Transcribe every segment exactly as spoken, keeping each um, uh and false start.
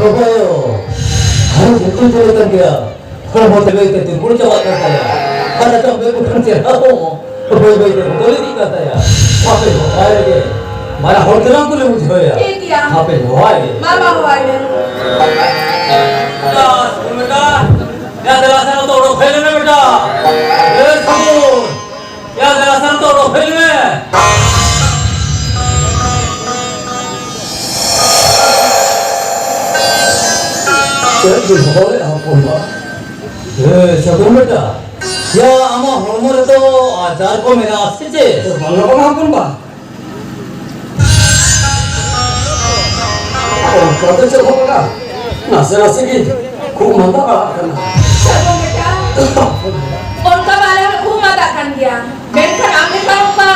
ᱵᱟᱵᱟᱭᱳ, ᱟᱨᱚ ᱡᱚᱛᱚ ᱪᱮᱫ ᱠᱟᱱ ᱜᱮᱭᱟ? ᱦᱚᱲᱢᱚ ᱛᱮ ᱵᱟᱹᱭ ᱛᱮ ᱫᱩᱨᱵᱚᱞ ᱪᱟᱵᱟᱜ ᱠᱟᱱ ᱛᱟᱭᱟ᱾ ᱟᱨ ᱟᱡᱟᱜ ᱢᱮᱫ ᱠᱚᱴᱷᱮᱱ ᱪᱮᱦᱨᱟ ᱦᱚᱸ ᱵᱟᱹᱭ ᱵᱟᱹᱭ ᱛᱮ ᱵᱚᱫᱚᱞ ᱤᱫᱤᱜ ᱠᱟᱱ ᱛᱟᱭᱟ᱾ ᱦᱟᱯᱮ ᱦᱚᱦᱚᱣᱟᱭ ᱞᱮᱜᱮ, ᱢᱟᱨᱟᱝ ᱦᱚᱲ ᱠᱟᱱᱟ ᱠᱚ ᱞᱮ ᱵᱩᱡᱷᱟᱹᱣᱮᱭᱟ᱾ ᱴᱷᱤᱠ ᱜᱮᱭᱟ᱾ ᱦᱟᱯᱮ ᱦᱚᱦᱚᱣᱟᱭ ᱞᱮᱜᱮ᱾ ᱢᱟ, ᱢᱟ, ᱦᱚᱦᱚᱣᱟᱭ ᱢᱮ᱾ ᱵᱮᱴᱟ, ᱥᱩᱠᱩᱱ ᱵᱮᱴᱟ, ᱭᱟ ᱫᱮᱞᱟ ᱥᱮᱱ ᱱᱚᱛᱮ ᱚᱰᱚᱠ ᱦᱮᱡ ᱞᱮᱢ ᱵᱮᱴᱟ᱾ ᱮ ᱥᱩᱠᱩᱱ, ᱭᱟ ᱫᱮᱞᱟ ᱥᱮᱱ ᱱᱚᱛᱮ ᱚᱰᱚᱠ ᱦᱮᱡ ᱞᱮᱢᱮ᱾ ᱪᱮᱫ ᱵᱤᱱ ᱦᱚᱦᱚᱭᱮᱫᱼᱟ ᱦᱚᱯᱚᱱ ᱵᱟ? ᱮ, ᱥᱟᱹᱜᱩᱱ ᱵᱮᱴᱟ, ᱭᱟ, ᱟᱢᱟᱜ ᱦᱚᱲᱢᱚ ᱨᱮᱫᱚ ᱟᱡᱟᱨ ᱠᱚ ᱢᱮᱱᱟᱜᱼᱟ ᱥᱮ ᱪᱮᱫ? ᱵᱟᱝᱟ, ᱵᱟᱝᱟ ᱦᱚᱯᱚᱱ ᱵᱟ᱾ ᱚᱱᱠᱟ ᱫᱚ ᱪᱮᱫ ᱦᱚᱸ ᱵᱟᱝᱟ, ᱱᱟᱥᱮ ᱱᱟᱥᱮ ᱜᱮ ᱠᱷᱩᱜ ᱢᱟᱸᱫᱟ ᱵᱟᱲᱟᱜ ᱠᱟᱱᱟ᱾ ᱥᱟᱹᱜᱩᱱ ᱵᱮᱴᱟ, ᱚᱱᱠᱟ ᱢᱟ ᱟᱞᱮ ᱦᱚᱸ ᱠᱷᱩᱜ ᱢᱟᱸᱫᱟ ᱠᱟᱱ ᱜᱮᱭᱟ, ᱢᱮᱱᱠᱷᱟᱱ ᱟᱢ ᱞᱮᱠᱟ ᱚᱱᱠᱟ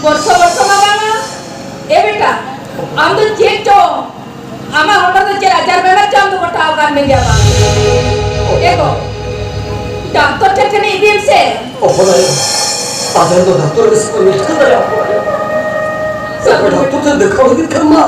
ᱵᱚᱨᱥᱚ ᱵᱚᱨᱥᱚ ᱢᱟ ᱵᱟᱝᱟ᱾ ᱮ ᱵᱮᱴᱟ, ᱟᱢ ᱫᱚ ᱪᱮᱫ ᱪᱚ ᱟᱢᱟᱜ ᱦᱚᱲᱢᱚ ᱫᱚ ᱪᱮᱫ ᱟᱡᱟᱨ ᱵᱮᱢᱟᱨ ᱪᱚ ᱟᱢ ᱫᱚ ᱜᱚᱴᱟᱣ ᱟᱠᱟᱱ ᱢᱮᱭᱟ ᱵᱟᱝ? ᱮ ᱜᱚ, ᱰᱟᱠᱛᱚᱨ ᱴᱷᱮᱱ ᱠᱷᱚᱱ ᱤᱫᱤᱭᱮᱢ ᱥᱮ᱾ ᱚᱠᱚᱭ? ᱟᱡᱟᱨ ᱫᱚ ᱰᱟᱠᱛᱚᱨ ᱜᱮ ᱥᱮ ᱠᱚ ᱢᱮᱛᱟ ᱫᱟᱲᱮᱭᱟᱜ ᱠᱚᱣᱟ᱾ ᱥᱟᱹᱜᱩᱱ ᱰᱟᱠᱛᱚᱨ ᱴᱷᱮᱱ ᱫᱮᱠᱷᱟᱣ ᱞᱟᱹᱜᱤᱫ ᱠᱷᱟᱱ ᱢᱟ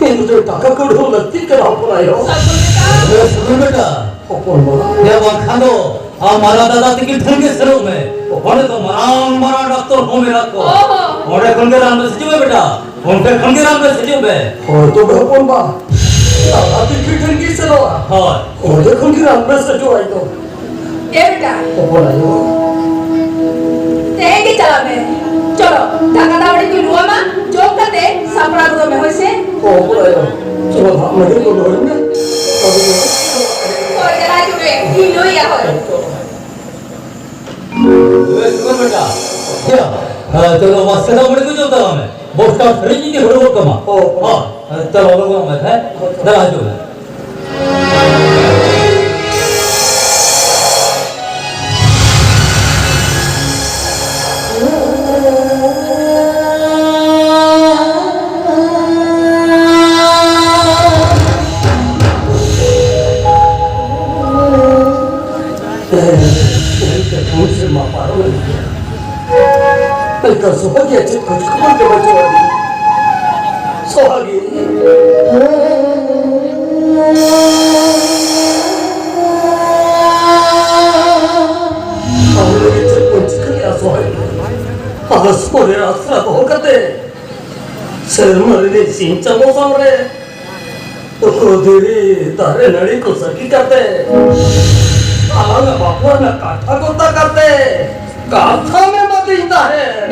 ᱤᱧ ᱫᱚ ᱴᱟᱠᱟ ᱠᱟᱹᱣᱰᱤ ᱦᱚᱸ ᱞᱟᱹᱠᱛᱤᱜ ᱠᱟᱱᱟ ᱦᱚᱯᱚᱱ ᱟᱭᱳ᱾ ᱥᱟᱹᱜᱩᱱ ᱵᱮᱴᱟ᱾ ᱮ, ᱥᱟᱹᱜᱩᱱ ᱵᱮᱴᱟ᱾ ᱦᱚᱯᱚᱱ ᱵᱟ᱾ ᱭᱟ ᱵᱟᱝᱠᱷᱟᱱ ᱫᱚ ᱟᱢ ᱢᱟᱨᱟᱝ ᱫᱟᱫᱟ ᱛᱟᱹᱠᱤᱱ ᱴᱷᱮᱱ ᱜᱮ ᱥᱮᱱᱚᱜ ᱢᱮ᱾ ᱚᱸᱰᱮ ᱫᱚ ᱢᱟᱨᱟᱝ ᱢᱟᱨᱟᱝ ᱰᱟᱠᱛᱚᱨ ᱦᱚᱸ ᱢᱮᱱᱟᱜ ᱠᱚᱣᱟ᱾ ᱚ ᱦᱚᱸ᱾ ᱚᱸᱰᱮ ᱠᱷᱚᱱ ᱜᱮ ᱨᱟᱱ ᱫᱚ ᱥᱮᱪᱮᱫ ᱢᱮ ᱵᱮᱴᱟ᱾ ᱚᱱᱛᱮ ᱠᱷᱚᱱ ᱜᱮ ᱨᱟᱱ ᱵᱮᱥ ᱦᱤᱡᱩᱜ ᱢᱮ᱾ ᱦᱳᱭ ᱛᱚᱵᱮ ᱦᱚᱯᱚᱱ ᱵᱟ, ᱫᱟᱫᱟ ᱛᱤᱠᱤ ᱴᱷᱮᱱ ᱜᱮ ᱥᱮᱱᱚᱜᱼᱟ᱾ ᱦᱳᱭ᱾ ᱚᱸᱰᱮ ᱠᱷᱚᱱ ᱜᱮ ᱨᱟᱱ ᱵᱮᱥ ᱦᱚᱪᱚᱜᱼᱟ ᱤᱧ ᱫᱚ᱾ ᱮ ᱵᱮᱴᱟ, ᱦᱚᱯᱚᱱ ᱟᱭᱳ᱾ ᱛᱮᱦᱮᱧ ᱜᱮ ᱪᱟᱞᱟᱜ ᱢᱮ᱾ ᱪᱚᱞᱚ, ᱫᱟᱠᱟ ᱫᱟᱜ ᱢᱟᱹᱰᱤ ᱠᱚᱧ ᱞᱩᱣᱟᱢᱟ, ᱡᱚᱢ ᱠᱟᱛᱮ ᱥᱟᱯᱲᱟᱣ ᱜᱚᱫᱚᱜ ᱢᱮ, ᱦᱳᱭ ᱥᱮ? ᱦᱚᱯᱚᱱ ᱟᱭᱳ, ᱪᱚᱞᱚ ᱫᱟᱜ ᱢᱟᱹᱰᱤ ᱠᱚ ᱞᱩᱣᱟᱹᱧ ᱢᱮ᱾ ᱦᱳᱭ, ᱪᱟᱞᱟᱜ ᱦᱤᱡᱩᱜ ᱢᱮ, ᱤᱧ ᱞᱩᱭᱟ, ᱦᱳᱭ᱾ ᱮ, ᱥᱩᱢᱟᱹᱱ ᱵᱮᱴᱟ, ᱤᱭᱟᱹ, ᱮ, ᱪᱚᱞᱚ, ᱢᱟ, ᱥᱮᱛᱟ ᱢᱟᱹᱰᱤ ᱠᱚ ᱡᱚᱢ ᱛᱟᱞᱟᱝ ᱢᱮ᱾ ᱵᱚᱥᱛᱟ ᱥᱟᱹᱨᱤ ᱡᱩᱫᱤ ᱦᱩᱲᱩ ᱜᱚᱫ ᱠᱟᱢᱟ᱾ ᱚ, ᱚ᱾ ᱦᱚᱸ, ᱮ, ᱪᱚᱞᱚ, ᱞᱚᱜᱚᱱ ᱢᱮ, ᱦᱮᱸ? ᱫᱮᱞᱟ ᱦᱤᱡᱩᱜ ᱢᱮ᱾ ᱮᱱᱛᱮ ᱯᱩᱱ ᱥᱮᱨᱢᱟ ᱯᱟᱨᱚᱢ ᱮᱱ ᱜᱮᱭᱟ᱾ ᱢᱮᱱᱠᱷᱟᱱ ᱥᱚᱦᱟᱜᱤᱭᱟᱜ ᱪᱮᱫ ᱠᱷᱚᱡᱽ ᱠᱷᱚᱵᱚᱨ ᱜᱮ ᱵᱟᱹᱪᱩᱜ ᱟᱹᱱᱤᱡ᱾ ᱥᱚᱦᱟᱜᱤ᱾ ᱟᱢ ᱞᱟᱹᱜᱤᱫ ᱪᱮᱫ ᱠᱚᱧ ᱪᱤᱠᱟᱹ ᱞᱮᱜᱼᱟ ᱥᱚᱦᱟᱭ? ᱟᱥ ᱯᱚᱨᱮ ᱟᱥᱨᱟ ᱫᱚᱦᱚ ᱠᱟᱛᱮ, ᱥᱮᱨᱢᱟ ᱨᱤᱱᱤᱡ ᱥᱤᱧ ᱪᱟᱸᱫᱚ ᱥᱟᱢᱨᱮ ᱩᱱᱠᱩ ᱫᱷᱤᱨᱤ ᱫᱟᱨᱮ ᱱᱟᱹᱲᱤ ᱠᱚ ᱥᱟᱹᱠᱷᱤ ᱠᱟᱛᱮ, ᱟᱞᱟᱝᱟᱜ ᱵᱟᱯᱞᱟ ᱨᱮᱱᱟᱜ ᱠᱟᱛᱷᱟ ᱜᱚᱴᱟ ᱠᱟᱛᱮ ᱠᱟᱛᱷᱟᱢ ᱮᱢᱟᱫᱤᱧ ᱛᱟᱦᱮᱸᱫ᱾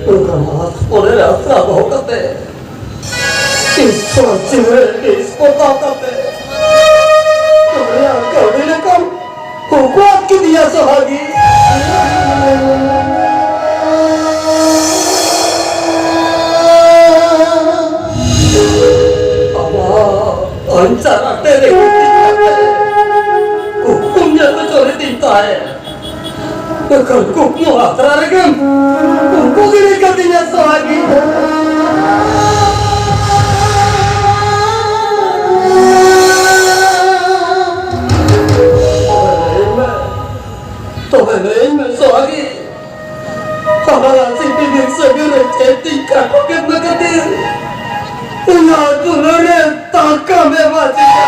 ᱚᱱᱠᱟ ᱢᱟᱥ ᱯᱚᱨᱮ ᱨᱮ ᱟᱥᱨᱟ ᱫᱚᱦᱚ ᱠᱟᱛᱮ, ᱤᱥᱯᱚᱛᱟᱣ ᱠᱟᱛᱮ, ᱩᱱᱤᱭᱟᱜ ᱠᱟᱹᱣᱰᱤ ᱞᱮᱠᱟᱢ ᱩᱠᱩ ᱟᱫ ᱠᱤᱫᱤᱧᱟ ᱥᱚᱦᱟᱜᱤ᱾ ᱟᱢᱟᱜ ᱟᱧᱪᱟᱨ ᱟᱴᱮ ᱨᱮ ᱜᱤᱛᱤᱡ ᱠᱟᱛᱮ ᱠᱩᱠᱢᱩᱢ ᱧᱮᱞ ᱦᱚᱪᱚ ᱞᱤᱫᱤᱧ ᱛᱟᱦᱮᱸᱫ᱾ ᱢᱮᱱᱠᱷᱟᱱ ᱠᱩᱠᱢᱩ ᱟᱛᱨᱟ ᱨᱮᱜᱮᱢ ᱩᱠᱩ ᱜᱤᱰᱤ ᱠᱟᱫᱤᱧᱟ ᱥᱚᱦᱟᱜᱤ᱾ ᱛᱚᱵᱮ ᱞᱟᱹᱭ ᱢᱮ, ᱛᱚᱵᱮ ᱞᱟᱹᱭ ᱢᱮ ᱥᱚᱦᱟᱜᱤ, ᱦᱟᱱᱟ ᱥᱤᱯᱤ ᱵᱤᱨ ᱥᱟᱹᱜᱟᱹᱭ ᱨᱮ ᱪᱮᱫ ᱛᱤᱧ ᱠᱟᱴᱚᱜ ᱮᱱ ᱠᱷᱟᱹᱛᱤᱨ ᱤᱧᱟᱹᱜ ᱫᱩᱞᱟᱹᱲ ᱨᱮ ᱛᱟᱠᱟᱢ ᱮ ᱵᱟᱡᱮᱭᱟ᱾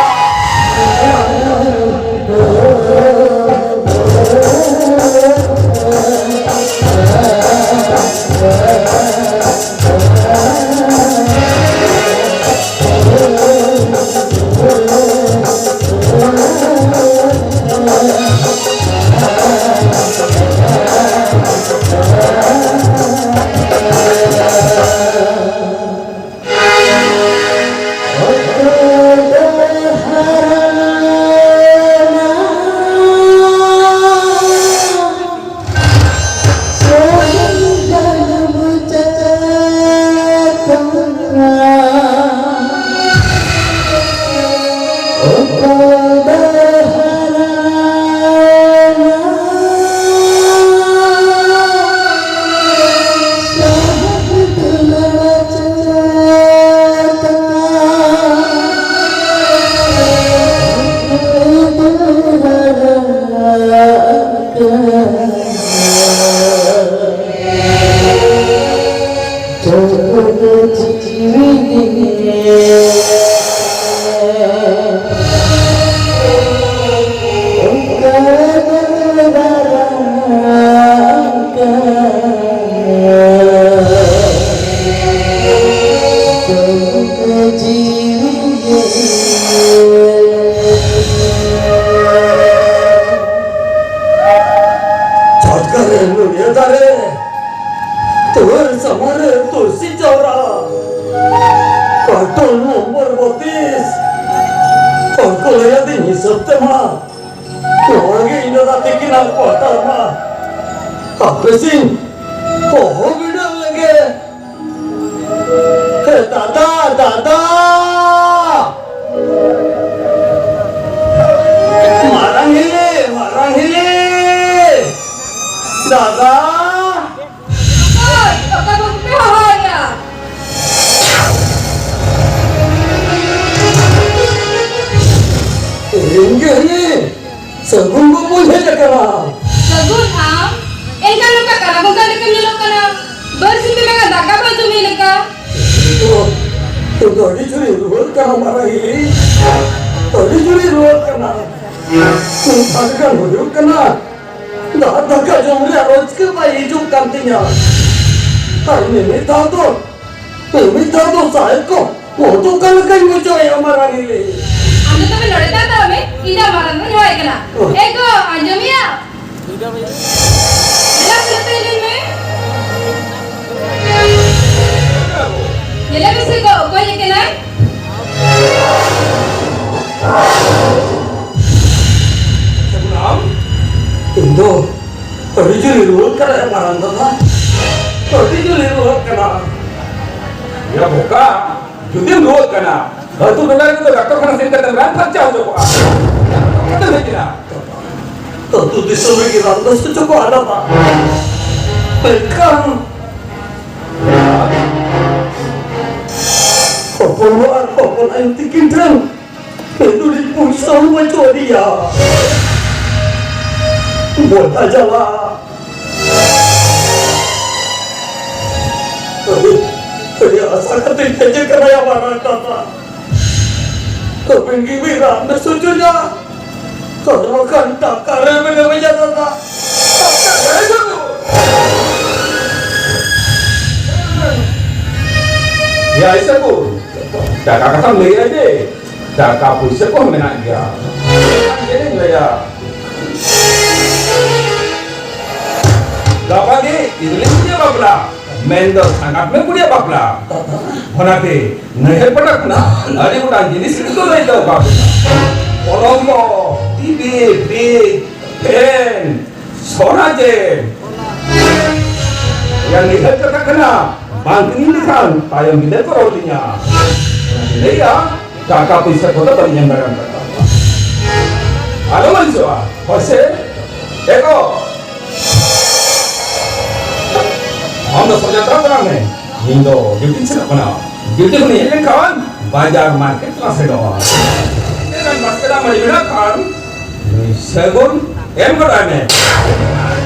ᱪᱷᱟᱴᱠᱟ ᱨᱮ ᱱᱚᱲᱤᱭᱟᱹ ᱫᱟᱨᱮ, ᱛᱩᱣᱟᱹᱨ ᱥᱟᱢᱟᱝ ᱨᱮ ᱛᱩᱞᱥᱤ ᱪᱟᱣᱨᱟ, ᱠᱟᱨᱴᱩᱱ ᱱᱚᱢᱵᱚᱨ ᱵᱚᱛᱤᱥ, ᱚᱞ ᱠᱚ ᱞᱟᱹᱭ ᱟᱹᱫᱤᱧ ᱦᱤᱥᱟᱹᱵ ᱛᱮᱢᱟ᱾ ᱱᱚᱣᱟ ᱜᱮ ᱤᱧ ᱫᱟᱫᱟ ᱛᱤᱠᱤᱱᱟᱜ quarter ᱢᱟ᱾ ᱦᱟᱯᱮ ᱥᱮᱧ ᱦᱚᱦᱚ ᱵᱤᱰᱟᱹᱣ ᱞᱮᱜᱮ᱾ ᱦᱮ ᱫᱟᱫᱟ, ᱫᱟᱫᱟ! ᱢᱟᱨᱟᱝ ᱦᱤᱞᱤ, ᱢᱟᱨᱟᱝ ᱦᱤᱞᱤ! ᱫᱟᱫᱟ! ᱚᱠᱚᱭ? ᱚᱠᱚᱭ ᱵᱟᱹᱵᱩ ᱯᱮ ᱦᱚᱦᱚᱭᱮᱭᱟ? ᱤᱧ ᱜᱮ ᱦᱤᱞᱤ᱾ ᱥᱟᱹᱜᱩᱱ ᱵᱟᱹᱵᱩᱧ ᱦᱮᱡ ᱟᱠᱟᱱᱟ᱾ ᱥᱟᱹᱜᱩᱱ ᱟᱢ? ᱮᱱᱠᱷᱟᱱ ᱱᱚᱝᱠᱟ ᱠᱟᱞᱟ ᱵᱚᱸᱜᱟ ᱞᱮᱠᱟᱢ ᱧᱮᱞᱚᱜ ᱠᱟᱱᱟ᱾ ᱵᱟᱨᱥᱤᱧ ᱯᱮ ᱢᱮᱱᱟ ᱫᱟᱠᱟ ᱵᱟᱭ ᱡᱚᱢ ᱦᱩᱭ ᱞᱮᱠᱟ᱾ ᱤᱧ ᱫᱚ, ᱤᱧ ᱫᱚ ᱟᱹᱰᱤ ᱡᱳᱨᱤᱧ ᱨᱩᱣᱟᱹᱜ ᱠᱟᱱᱟ ᱢᱟᱨᱟᱝ ᱦᱤᱞᱤ᱾ ᱟᱹᱰᱤ ᱡᱳᱨᱤᱧ ᱨᱩᱣᱟᱹᱜ ᱠᱟᱱᱟ᱾ ᱢᱤᱫ ᱥᱟᱞ ᱜᱟᱱ ᱦᱩᱭᱩᱜ ᱠᱟᱱᱟ᱾ ᱫᱟᱜ ᱫᱟᱠᱟ ᱡᱚᱢ ᱨᱮᱭᱟᱜ ᱨᱟᱹᱥᱠᱟᱹ ᱵᱟᱭ ᱦᱤᱡᱩᱜ ᱠᱟᱱ ᱛᱤᱧᱟ᱾ ᱟᱨ ᱢᱤᱢᱤᱫ ᱫᱷᱟᱣ ᱫᱚ, ᱢᱤᱢᱤᱫ ᱫᱷᱟᱣ ᱫᱚ ᱥᱟᱦᱮᱵ ᱠᱚ ᱵᱚᱦᱚᱜ ᱫᱚ ᱚᱠᱟ ᱞᱮᱠᱟᱧ ᱢᱚᱪᱚᱭᱟ ᱢᱟᱨᱟᱝ ᱦᱤᱞᱤ? ᱟᱢ ᱫᱚ ᱛᱚᱵᱮ ᱱᱚᱰᱮ ᱛᱟᱦᱮᱸ ᱦᱟᱛᱟᱲᱚᱜ ᱢᱮ, ᱤᱧ ᱫᱚ ᱢᱟᱨᱟᱝ ᱫᱚᱧ ᱦᱚᱦᱚᱭ ᱠᱟᱱᱟ᱾ ᱚ᱾ ᱮ ᱜᱚ, ᱟᱸᱡᱚᱢᱮᱭᱟ? ᱫᱮᱞᱟ ᱥᱮ ᱱᱚᱛᱮ ᱧᱮᱞ ᱢᱮ᱾ ᱧᱮᱞᱮ ᱢᱮᱥᱮ ᱜᱚ, ᱚᱠᱚᱭ ᱦᱮᱡ ᱠᱟᱱᱟᱭ? ᱥᱟᱹᱜᱩᱱ ᱟᱢ? ᱤᱧ ᱫᱚ ᱟᱹᱰᱤ ᱡᱳᱨᱤᱧ ᱨᱩᱣᱟᱹᱜ ᱠᱟᱱᱟ ᱢᱟᱨᱟᱝ ᱫᱟᱫᱟ᱾ ᱟᱹᱰᱤ ᱡᱳᱨᱤᱧ ᱨᱩᱣᱟᱹᱜ ᱠᱟᱱᱟ᱾ ᱭᱟ ᱵᱚᱠᱟ, ᱡᱩᱫᱤᱢ ᱨᱩᱣᱟᱹᱜ ᱠᱟᱱᱟ, ᱟᱹᱛᱩ ᱴᱚᱞᱟ ᱨᱮᱫᱚ ᱰᱟᱠᱛᱚᱨ ᱠᱷᱟᱱᱟ ᱥᱮᱱ ᱠᱟᱛᱮᱢ ᱨᱟᱱ ᱯᱷᱟᱨᱪᱟ ᱦᱚᱪᱚ ᱠᱚᱜᱼᱟ᱾ ᱠᱟᱛᱮᱢ ᱦᱮᱡ ᱮᱱᱟ᱾ ᱟᱹᱛᱩ ᱫᱤᱥᱚᱢ ᱨᱮᱜᱮ ᱨᱟᱱ ᱵᱮᱥ ᱦᱚᱪᱚ ᱠᱚᱜᱼᱟ ᱫᱟᱫᱟ᱾ ᱢᱮᱱᱠᱷᱟᱱ ᱦᱚᱯᱚᱱ ᱟᱨ ᱦᱚᱯᱚᱱ ᱟᱭᱳ ᱛᱤᱠᱤᱱ ᱴᱷᱮᱱ ᱢᱤᱫ ᱩᱰᱤ ᱯᱩᱭᱥᱟᱹ ᱦᱚᱸ ᱵᱟᱹᱪᱩᱜ ᱟᱹᱱᱤᱡᱼᱟ᱾ ᱵᱚᱰᱟ ᱡᱟᱞᱟ᱾ ᱟᱹᱰᱤ, ᱟᱹᱰᱤ ᱟᱥᱟ ᱠᱟᱛᱮᱧ ᱦᱮᱡ ᱟᱠᱟᱱᱟ ᱭᱟ ᱢᱟᱨᱟᱝ ᱫᱟᱫᱟ᱾ ᱟᱹᱵᱤᱱ ᱜᱮ ᱵᱤᱱ ᱨᱟᱱ ᱵᱮᱥ ᱦᱚᱪᱚᱧᱟ᱾ ᱟᱨ ᱵᱟᱠᱷᱟᱱ ᱴᱟᱠᱟ ᱨᱮ ᱵᱤᱱ ᱮᱢᱟᱹᱧᱟ ᱫᱟᱫᱟ᱾ ᱴᱟᱠᱟ ᱨᱮ ᱵᱤᱱ ᱮᱢᱟᱹᱧᱟ᱾ ᱭᱟ ᱤᱥᱟᱹᱠᱩ, ᱴᱟᱠᱟ ᱠᱟᱛᱷᱟᱢ ᱞᱟᱹᱭᱟ ᱡᱮ, ᱴᱟᱠᱟ ᱯᱩᱭᱥᱟᱹ ᱠᱚᱦᱚᱸ ᱢᱮᱱᱟᱜ ᱜᱮᱭᱟ᱾ ᱪᱮᱫ ᱤᱧ ᱞᱟᱹᱭᱟ? ᱜᱟᱯᱟ ᱜᱮ ᱤᱫᱞᱤᱧ ᱜᱮ ᱵᱟᱯᱞᱟ, ᱢᱮᱱᱫᱚ ᱥᱟᱸᱜᱟᱛ ᱢᱮ ᱠᱩᱲᱤᱭᱟᱜ ᱵᱟᱯᱞᱟ᱾ ᱚᱱᱟᱛᱮ ᱱᱟᱹᱭᱦᱟᱹᱨ ᱯᱟᱦᱴᱟ ᱠᱷᱚᱱᱟᱜ ᱟᱹᱰᱤ ᱜᱚᱴᱟᱝ ᱡᱤᱱᱤᱥ ᱠᱚ ᱞᱟᱹᱭ ᱫᱚᱦᱚ ᱠᱟᱜ ᱵᱚᱱᱟ᱾ ᱯᱚᱞᱚᱝ ᱠᱚ, ᱴᱤᱵᱷᱤ, ᱯᱷᱨᱤᱡᱽ, ᱯᱷᱮᱱ, ᱥᱚᱱᱟ ᱪᱮ? ᱭᱟ ᱱᱤᱦᱟᱹᱛ ᱠᱟᱛᱷᱟ ᱠᱟᱱᱟ, ᱵᱟᱝ ᱠᱤᱨᱤᱧ ᱞᱮᱠᱷᱟᱱ ᱛᱟᱭᱚᱢ ᱵᱤᱫᱟᱹ ᱠᱚ ᱨᱚᱲ ᱞᱤᱧᱟ᱾ ᱞᱟᱹᱭᱟ, ᱴᱟᱠᱟ ᱯᱩᱭᱥᱟᱹ ᱠᱚᱫᱚ ᱵᱟᱹᱧ ᱮᱢ ᱫᱟᱲᱮᱭᱟᱢ ᱠᱟᱱᱟ᱾ ᱟᱞᱚᱢ ᱟᱹᱲᱤᱥᱚᱜᱼᱟ, ᱦᱳᱭ ᱥᱮ? ᱮᱜᱳ! ᱟᱢ ᱫᱚ ᱥᱚᱡᱟ ᱛᱟᱲᱟᱢ ᱛᱟᱲᱟᱢ ᱢᱮ, ᱤᱧ ᱫᱚ ᱰᱤᱭᱩᱴᱤᱧ ᱥᱮᱱᱚᱜ ᱠᱟᱱᱟ᱾ ᱰᱤᱭᱩᱴᱤ ᱠᱷᱚᱱ ᱦᱮᱡ ᱞᱮᱱᱠᱷᱟᱱ ᱵᱟᱡᱟᱨ ᱢᱟᱨᱠᱮᱴ ᱞᱟᱝ ᱥᱮᱱᱚᱜᱼᱟ᱾ ᱛᱤᱱᱟᱹᱜ ᱜᱟᱱ ᱵᱟᱥᱠᱮ ᱫᱟᱜ ᱢᱟᱹᱰᱤ ᱢᱮᱱᱟᱜ ᱠᱷᱟᱱ ᱥᱟᱹᱜᱩᱱ ᱮᱢ ᱜᱚᱫ ᱟᱭ ᱢᱮ᱾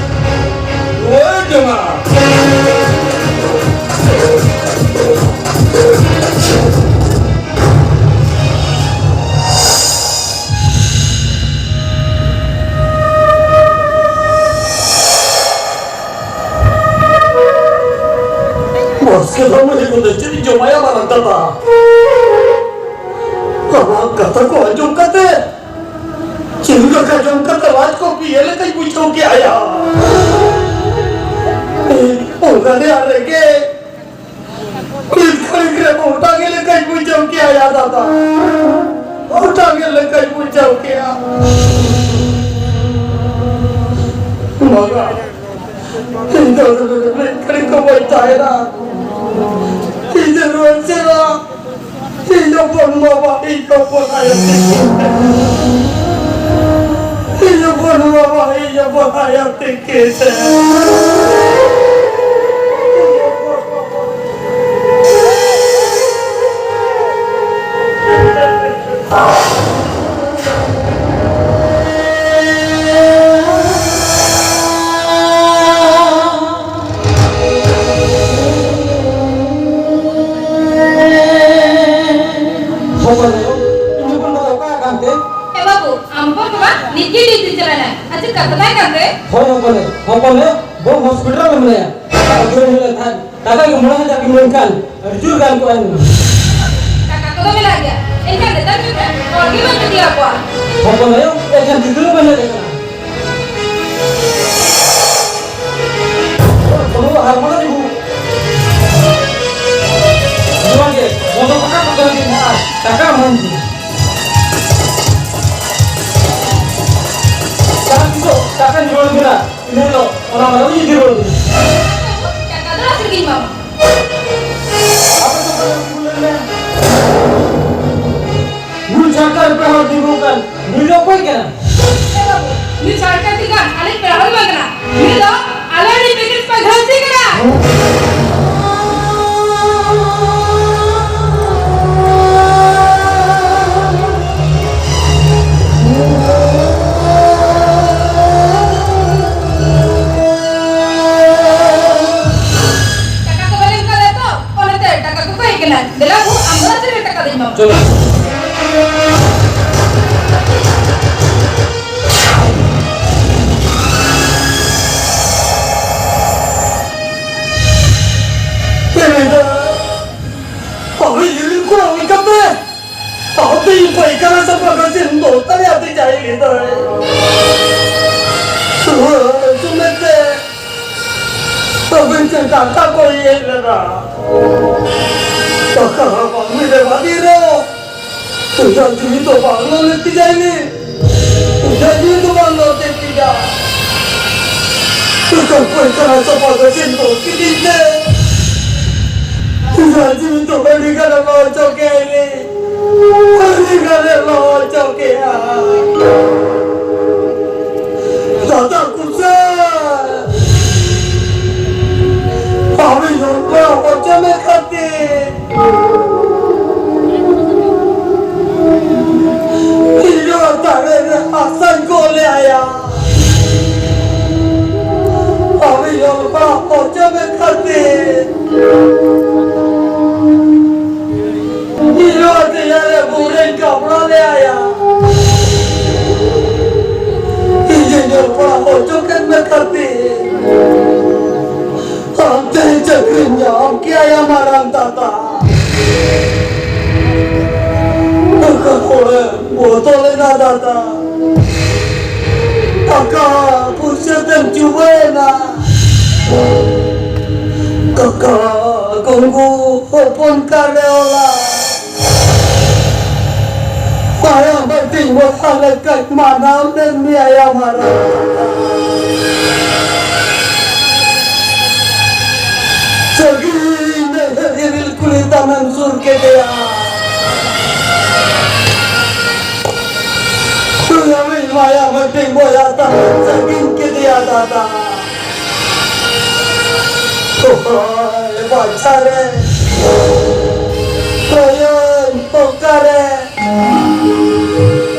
ᱨᱩᱣᱟᱹᱲ ᱡᱚᱝᱟ᱾ ᱵᱟᱥᱠᱮ ᱫᱟᱜ ᱢᱟᱹᱰᱤ ᱠᱚᱫᱚ ᱪᱮᱫ ᱤᱧ ᱡᱚᱢᱟᱭᱟ ᱢᱟᱨᱟᱝ ᱫᱟᱫᱟ? ᱟᱢᱟᱜ ᱠᱟᱛᱷᱟ ᱠᱚ ᱟᱸᱡᱚᱢ ᱠᱟᱛᱮ ᱪᱮᱫ ᱞᱮᱠᱟ ᱡᱚᱢ ᱠᱟᱛᱮ ᱞᱟᱡ ᱠᱚ ᱯᱤᱭᱟᱹ ᱞᱮᱠᱟᱧ ᱵᱩᱡᱷᱟᱹᱣ ᱠᱮᱜᱼᱟ ᱭᱟ᱾ ᱚᱱᱠᱟ ᱨᱮᱭᱟᱜ ᱨᱮᱸᱜᱮᱡ ᱢᱤᱫ ᱜᱷᱟᱹᱲᱤᱡ ᱨᱮ ᱢᱚᱴᱟ ᱜᱮ ᱞᱮᱠᱟᱧ ᱵᱩᱡᱷᱟᱹᱣ ᱠᱮᱜᱼᱟ ᱭᱟ ᱫᱟᱫᱟ, ᱢᱚᱴᱟ ᱜᱮ ᱞᱮᱠᱟᱧ ᱵᱩᱡᱷᱟᱹᱣ ᱠᱮᱜᱼᱟ᱾ ᱵᱟᱵᱟ, ᱤᱧ ᱫᱚ ᱢᱤᱫ ᱜᱷᱟᱹᱲᱤ ᱠᱚ ᱵᱟᱹᱧ ᱛᱟᱦᱮᱱᱟ᱾ ᱤᱧ ᱫᱚ ᱱᱚᱣᱟ ᱪᱮᱫᱟᱜ? ᱤᱧ ᱦᱚᱯᱚᱱ ᱵᱟᱵᱟ, ᱤᱧ ᱦᱚᱯᱚᱱ ᱟᱭᱳ ᱛᱤᱠᱤᱱ᱾ ᱤᱧ ᱦᱚᱯᱚᱱ ᱵᱟᱵᱟ, ᱤᱧ ᱦᱚᱯᱚᱱ ᱟᱭᱳ ᱛᱤᱠᱤᱱ᱾ ᱦᱚᱯᱚᱱ ᱟᱭᱳ, ᱤᱧ ᱦᱚᱯᱚᱱ ᱵᱟᱵᱟ ᱚᱠᱟ ᱟᱠᱟᱱ ᱛᱮ? ᱮ ᱵᱟᱹᱵᱩ, ᱟᱢ ᱦᱚᱯᱚᱱ ᱵᱟᱵᱟ ᱱᱤᱛ ᱜᱮ ᱰᱤᱭᱩᱴᱤ ᱪᱟᱞᱟᱣ ᱮᱱᱟᱭ᱾ ᱟᱪᱪᱷᱟ, ᱠᱟᱛᱷᱟ ᱛᱟᱭ ᱠᱟᱱ ᱨᱮ? ᱦᱳᱭ ᱦᱚᱯᱚᱱ ᱟᱭᱳ, ᱦᱚᱯᱚᱱ ᱟᱭᱳ, ᱵᱟᱹᱵᱩ ᱦᱚᱥᱯᱤᱴᱟᱞ ᱨᱮ ᱢᱮᱱᱟᱭᱟ᱾ ᱴᱟᱠᱟ ᱩᱪᱟᱹᱲ ᱦᱩᱭ ᱞᱮᱱ ᱠᱷᱟᱱ, ᱴᱟᱠᱟ ᱜᱮ ᱢᱚᱬᱮ ᱦᱟᱡᱟᱨ ᱠᱤᱱ ᱢᱮᱱᱠᱷᱟᱱ ᱟᱹᱰᱤ ᱡᱳᱨ ᱜᱟᱱ ᱠᱚᱜᱼᱟ᱾ ᱴᱟᱠᱟ ᱢᱮᱱᱟᱜ ᱜᱮᱭᱟ, ᱮᱱᱠᱷᱟᱱ ᱱᱮᱛᱟᱨ ᱡᱩᱜᱽ ᱨᱮ ᱦᱚᱲ ᱜᱮ ᱵᱟᱝ ᱠᱩᱥᱤᱭᱟᱠᱚᱣᱟ᱾ ᱦᱚᱯᱚᱱ ᱟᱭᱳ, ᱮᱱᱠᱷᱟᱱ ᱜᱤᱫᱽᱨᱟᱹ ᱵᱟᱹᱧ ᱞᱟᱹᱭ ᱠᱟᱱᱟ᱾ ᱱᱚᱣᱟ ᱦᱟᱨᱢᱚᱱᱟ ᱨᱮ ᱱᱚᱣᱟ ᱜᱮ ᱵᱚᱸᱜᱟ ᱯᱟᱠᱟ ᱠᱚ ᱠᱟᱱᱟ ᱟᱨ ᱴᱟᱠᱟ ᱮᱢᱟᱹᱧ ᱯᱮ᱾ ᱡᱟᱦᱟᱸ ᱛᱤᱥᱚᱜ ᱴᱟᱠᱟᱧ ᱨᱩᱣᱟᱹᱲ ᱵᱮᱱᱟ, ᱤᱱᱟᱹ ᱦᱤᱞᱳᱜ ᱚᱱᱟ ᱢᱟᱨᱟᱝ ᱤᱧ ᱤᱫᱤ ᱨᱩᱣᱟᱹᱲ ᱵᱮᱱᱟ᱾ ᱴᱟᱠᱟ ᱫᱚ ᱟᱹᱥᱩᱞ ᱜᱤᱧ ᱮᱢᱟᱢᱟ᱾ ᱟᱯᱮ ᱫᱚ ᱯᱮ ᱩᱭᱦᱟᱹᱨ ᱞᱮᱱᱟ? ᱱᱩᱭ ᱡᱷᱟᱲᱠᱷᱚᱸᱰ ᱯᱮᱲᱟ ᱦᱚᱲ ᱛᱤᱸᱜᱩ ᱠᱟᱱ, ᱱᱩᱭ ᱫᱚ ᱚᱠᱚᱭ ᱠᱟᱱᱟ? ᱮ ᱵᱟᱹᱵᱩ, ᱱᱩᱭ ᱡᱷᱟᱲᱠᱷᱚᱸᱰ ᱛᱤᱸᱜᱩ ᱠᱟᱱ ᱟᱞᱮ ᱯᱮᱲᱟ ᱦᱚᱲ ᱵᱟᱝ ᱠᱟᱱᱟ᱾ ᱱᱩᱭ ᱫᱚ ᱟᱞᱮ ᱨᱤᱱ ᱯᱮᱠᱮᱴ ᱯᱟᱹᱭ ᱜᱷᱟᱹᱞᱪᱤ ᱠᱟᱱᱟ᱾ ᱴᱟᱠᱟ ᱠᱚ ᱵᱟᱞᱮ ᱮᱢ ᱠᱟᱫᱟ ᱛᱚ, ᱚᱱᱟᱛᱮ ᱴᱟᱠᱟ ᱠᱚ ᱠᱚᱭ ᱠᱟᱱᱟ᱾ ᱫᱮᱞᱟ ᱵᱚᱦᱩ, ᱟᱢ ᱫᱚ ᱪᱮᱫ ᱨᱮ ᱴᱟᱠᱟ ᱫᱚᱧ ᱮᱢᱟᱢᱟ? ᱪᱚᱞᱚ᱾ ᱪᱮᱫ ᱢᱮᱱᱫᱟ? ᱟᱵᱚ ᱤᱨᱤᱞ ᱠᱚ ᱦᱩᱭ ᱠᱟᱛᱮ, ᱟᱵᱚ ᱤᱧ ᱯᱟᱭᱠᱟᱨᱟ ᱥᱟᱯᱷᱟ ᱠᱟᱛᱮ ᱫᱚ ᱛᱟᱞᱮ ᱟᱛᱮ ᱡᱟᱭ ᱞᱮᱫᱟᱭ᱾ ᱥᱩᱢᱮᱛᱮ, ᱟᱵᱮᱱ ᱪᱮᱫ ᱫᱟᱠᱟ ᱠᱚ ᱤᱭᱟᱹ ᱞᱮᱫᱟ? ᱫᱟᱠᱟ ᱵᱟᱝ ᱢᱤᱫ ᱵᱟᱫᱤ ᱨᱮ, ᱩᱱᱤᱭᱟᱜ ᱡᱤᱣᱤ ᱫᱚ ᱵᱟᱝ ᱞᱚ ᱞᱮᱫ ᱛᱤᱧᱟᱭ ᱱᱤ᱾ ᱩᱱᱤᱭᱟᱜ ᱡᱤᱣᱤ ᱫᱚ ᱵᱟᱝ ᱞᱚ ᱞᱮᱫ ᱛᱤᱧᱟ᱾ ᱩᱱᱤ ᱯᱟᱭᱠᱟᱨᱟ ᱥᱟᱯᱷᱟ ᱠᱟᱛᱮ ᱫᱚ ᱠᱤᱫᱤᱧ ᱛᱮ, ᱩᱱᱤᱭᱟᱜ ᱡᱤᱣᱤ ᱫᱚ ᱟᱹᱰᱤ ᱜᱟᱱ ᱞᱚ ᱦᱚᱪᱚ ᱠᱮᱫ ᱱᱤ᱾ ᱟᱹᱰᱤ ᱜᱟᱱ ᱞᱚ ᱦᱚᱪᱚ ᱠᱮᱫᱼᱟ᱾ ᱫᱟᱫᱟ ᱠᱩᱥᱟᱹ, ᱟᱢ ᱤᱧ ᱦᱚᱲ ᱠᱚ ᱦᱚᱪᱚ ᱢᱮ ᱠᱷᱟᱹᱛᱤᱨ, ᱤᱧ ᱦᱚᱸ ᱫᱟᱲᱮ ᱨᱮ ᱟᱥᱟᱧ ᱜᱚᱞᱮ ᱟᱭᱟ᱾ ᱟᱢ ᱤᱧ ᱦᱚᱲ ᱠᱚ ᱦᱚᱪᱚ ᱢᱮ ᱠᱷᱟᱹᱛᱤᱨ, ᱤᱧ ᱦᱚᱸ ᱫᱮᱭᱟ ᱨᱮ ᱵᱩᱨᱟᱹᱧ ᱠᱟᱯᱲᱟ ᱞᱮ ᱟᱭᱟ᱾ ᱤᱧ ᱧᱮᱞ ᱯᱟᱲᱟ ᱦᱚᱪᱚ ᱠᱮᱫ ᱢᱮ ᱠᱷᱟᱹᱛᱤᱨ, ᱟᱢ ᱛᱮᱦᱮᱧ ᱪᱟᱹᱠᱨᱤᱢ ᱧᱟᱢ ᱠᱮᱭᱟ ᱭᱟ ᱢᱟᱨᱟᱝ ᱫᱟᱫᱟ᱾ ᱫᱟᱫᱟ, ᱴᱟᱠᱟ ᱯᱩᱭᱥᱟᱹ ᱛᱮᱢ ᱪᱩᱵᱟᱹᱭᱮᱱᱟ᱾ ᱠᱟᱠᱟ ᱜᱚᱝᱜᱩ ᱦᱚᱯᱚᱱ ᱠᱟᱨᱮ ᱚᱞᱟ᱾ ᱢᱟᱭᱟᱢ ᱦᱟᱹᱴᱤᱧ ᱵᱚᱭᱦᱟ ᱞᱮᱠᱟᱧ ᱢᱟᱱᱟᱣ ᱞᱮᱱ ᱢᱮᱭᱟ ᱭᱟ ᱢᱟᱨᱟᱝ ᱫᱟᱫᱟ᱾ ᱥᱟᱹᱜᱤᱧ ᱱᱟᱹᱭᱦᱟᱹᱨ ᱤᱨᱤᱞ ᱠᱩᱲᱤ ᱛᱟᱢᱮᱢ ᱥᱩᱨ ᱠᱮᱫᱮᱭᱟ᱾ ᱫᱩᱞᱟᱹᱲᱤᱧ ᱢᱟᱭᱟ ᱦᱟᱹᱴᱤᱧ ᱵᱚᱭᱦᱟ ᱛᱟᱢᱮᱢ ᱥᱟᱹᱜᱤᱧ ᱠᱮᱫᱮᱭᱟ ᱫᱟᱫᱟ᱾ ᱚᱠᱚᱭ ᱵᱟᱪᱷᱟ ᱨᱮ, ᱚᱠᱚᱭ ᱚᱠᱟᱨᱮ,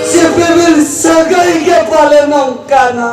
ᱥᱤᱯᱤᱵᱤᱞ ᱥᱟᱹᱜᱟᱹᱭ ᱜᱮ ᱯᱟᱞᱮ ᱱᱚᱝᱠᱟᱱᱟ᱾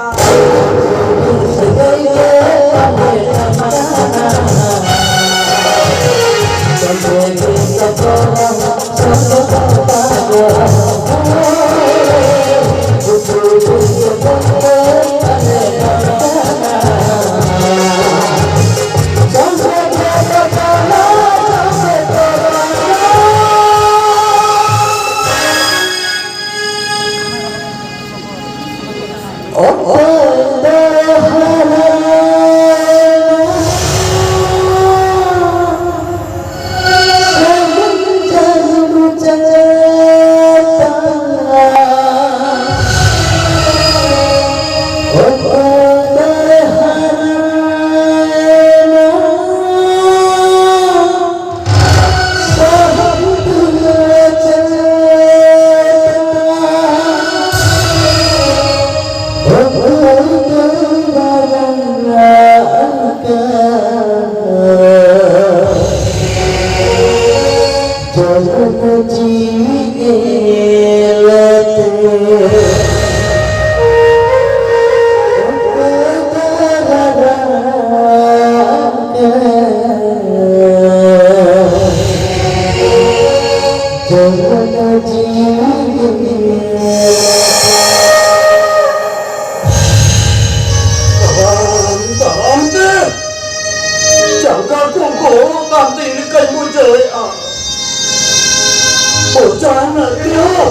ᱛᱟᱲᱟᱢ ᱛᱮ ᱡᱟᱸᱜᱟ ᱠᱚ ᱜᱚᱦᱚᱲᱚᱜ ᱠᱟᱱ ᱛᱤᱧ ᱞᱮᱠᱟᱧ ᱵᱩᱡᱷᱟᱹᱣᱮᱫᱼᱟ᱾ ᱚᱡᱟᱭ ᱱᱟᱹᱰᱨᱤ ᱦᱚᱸ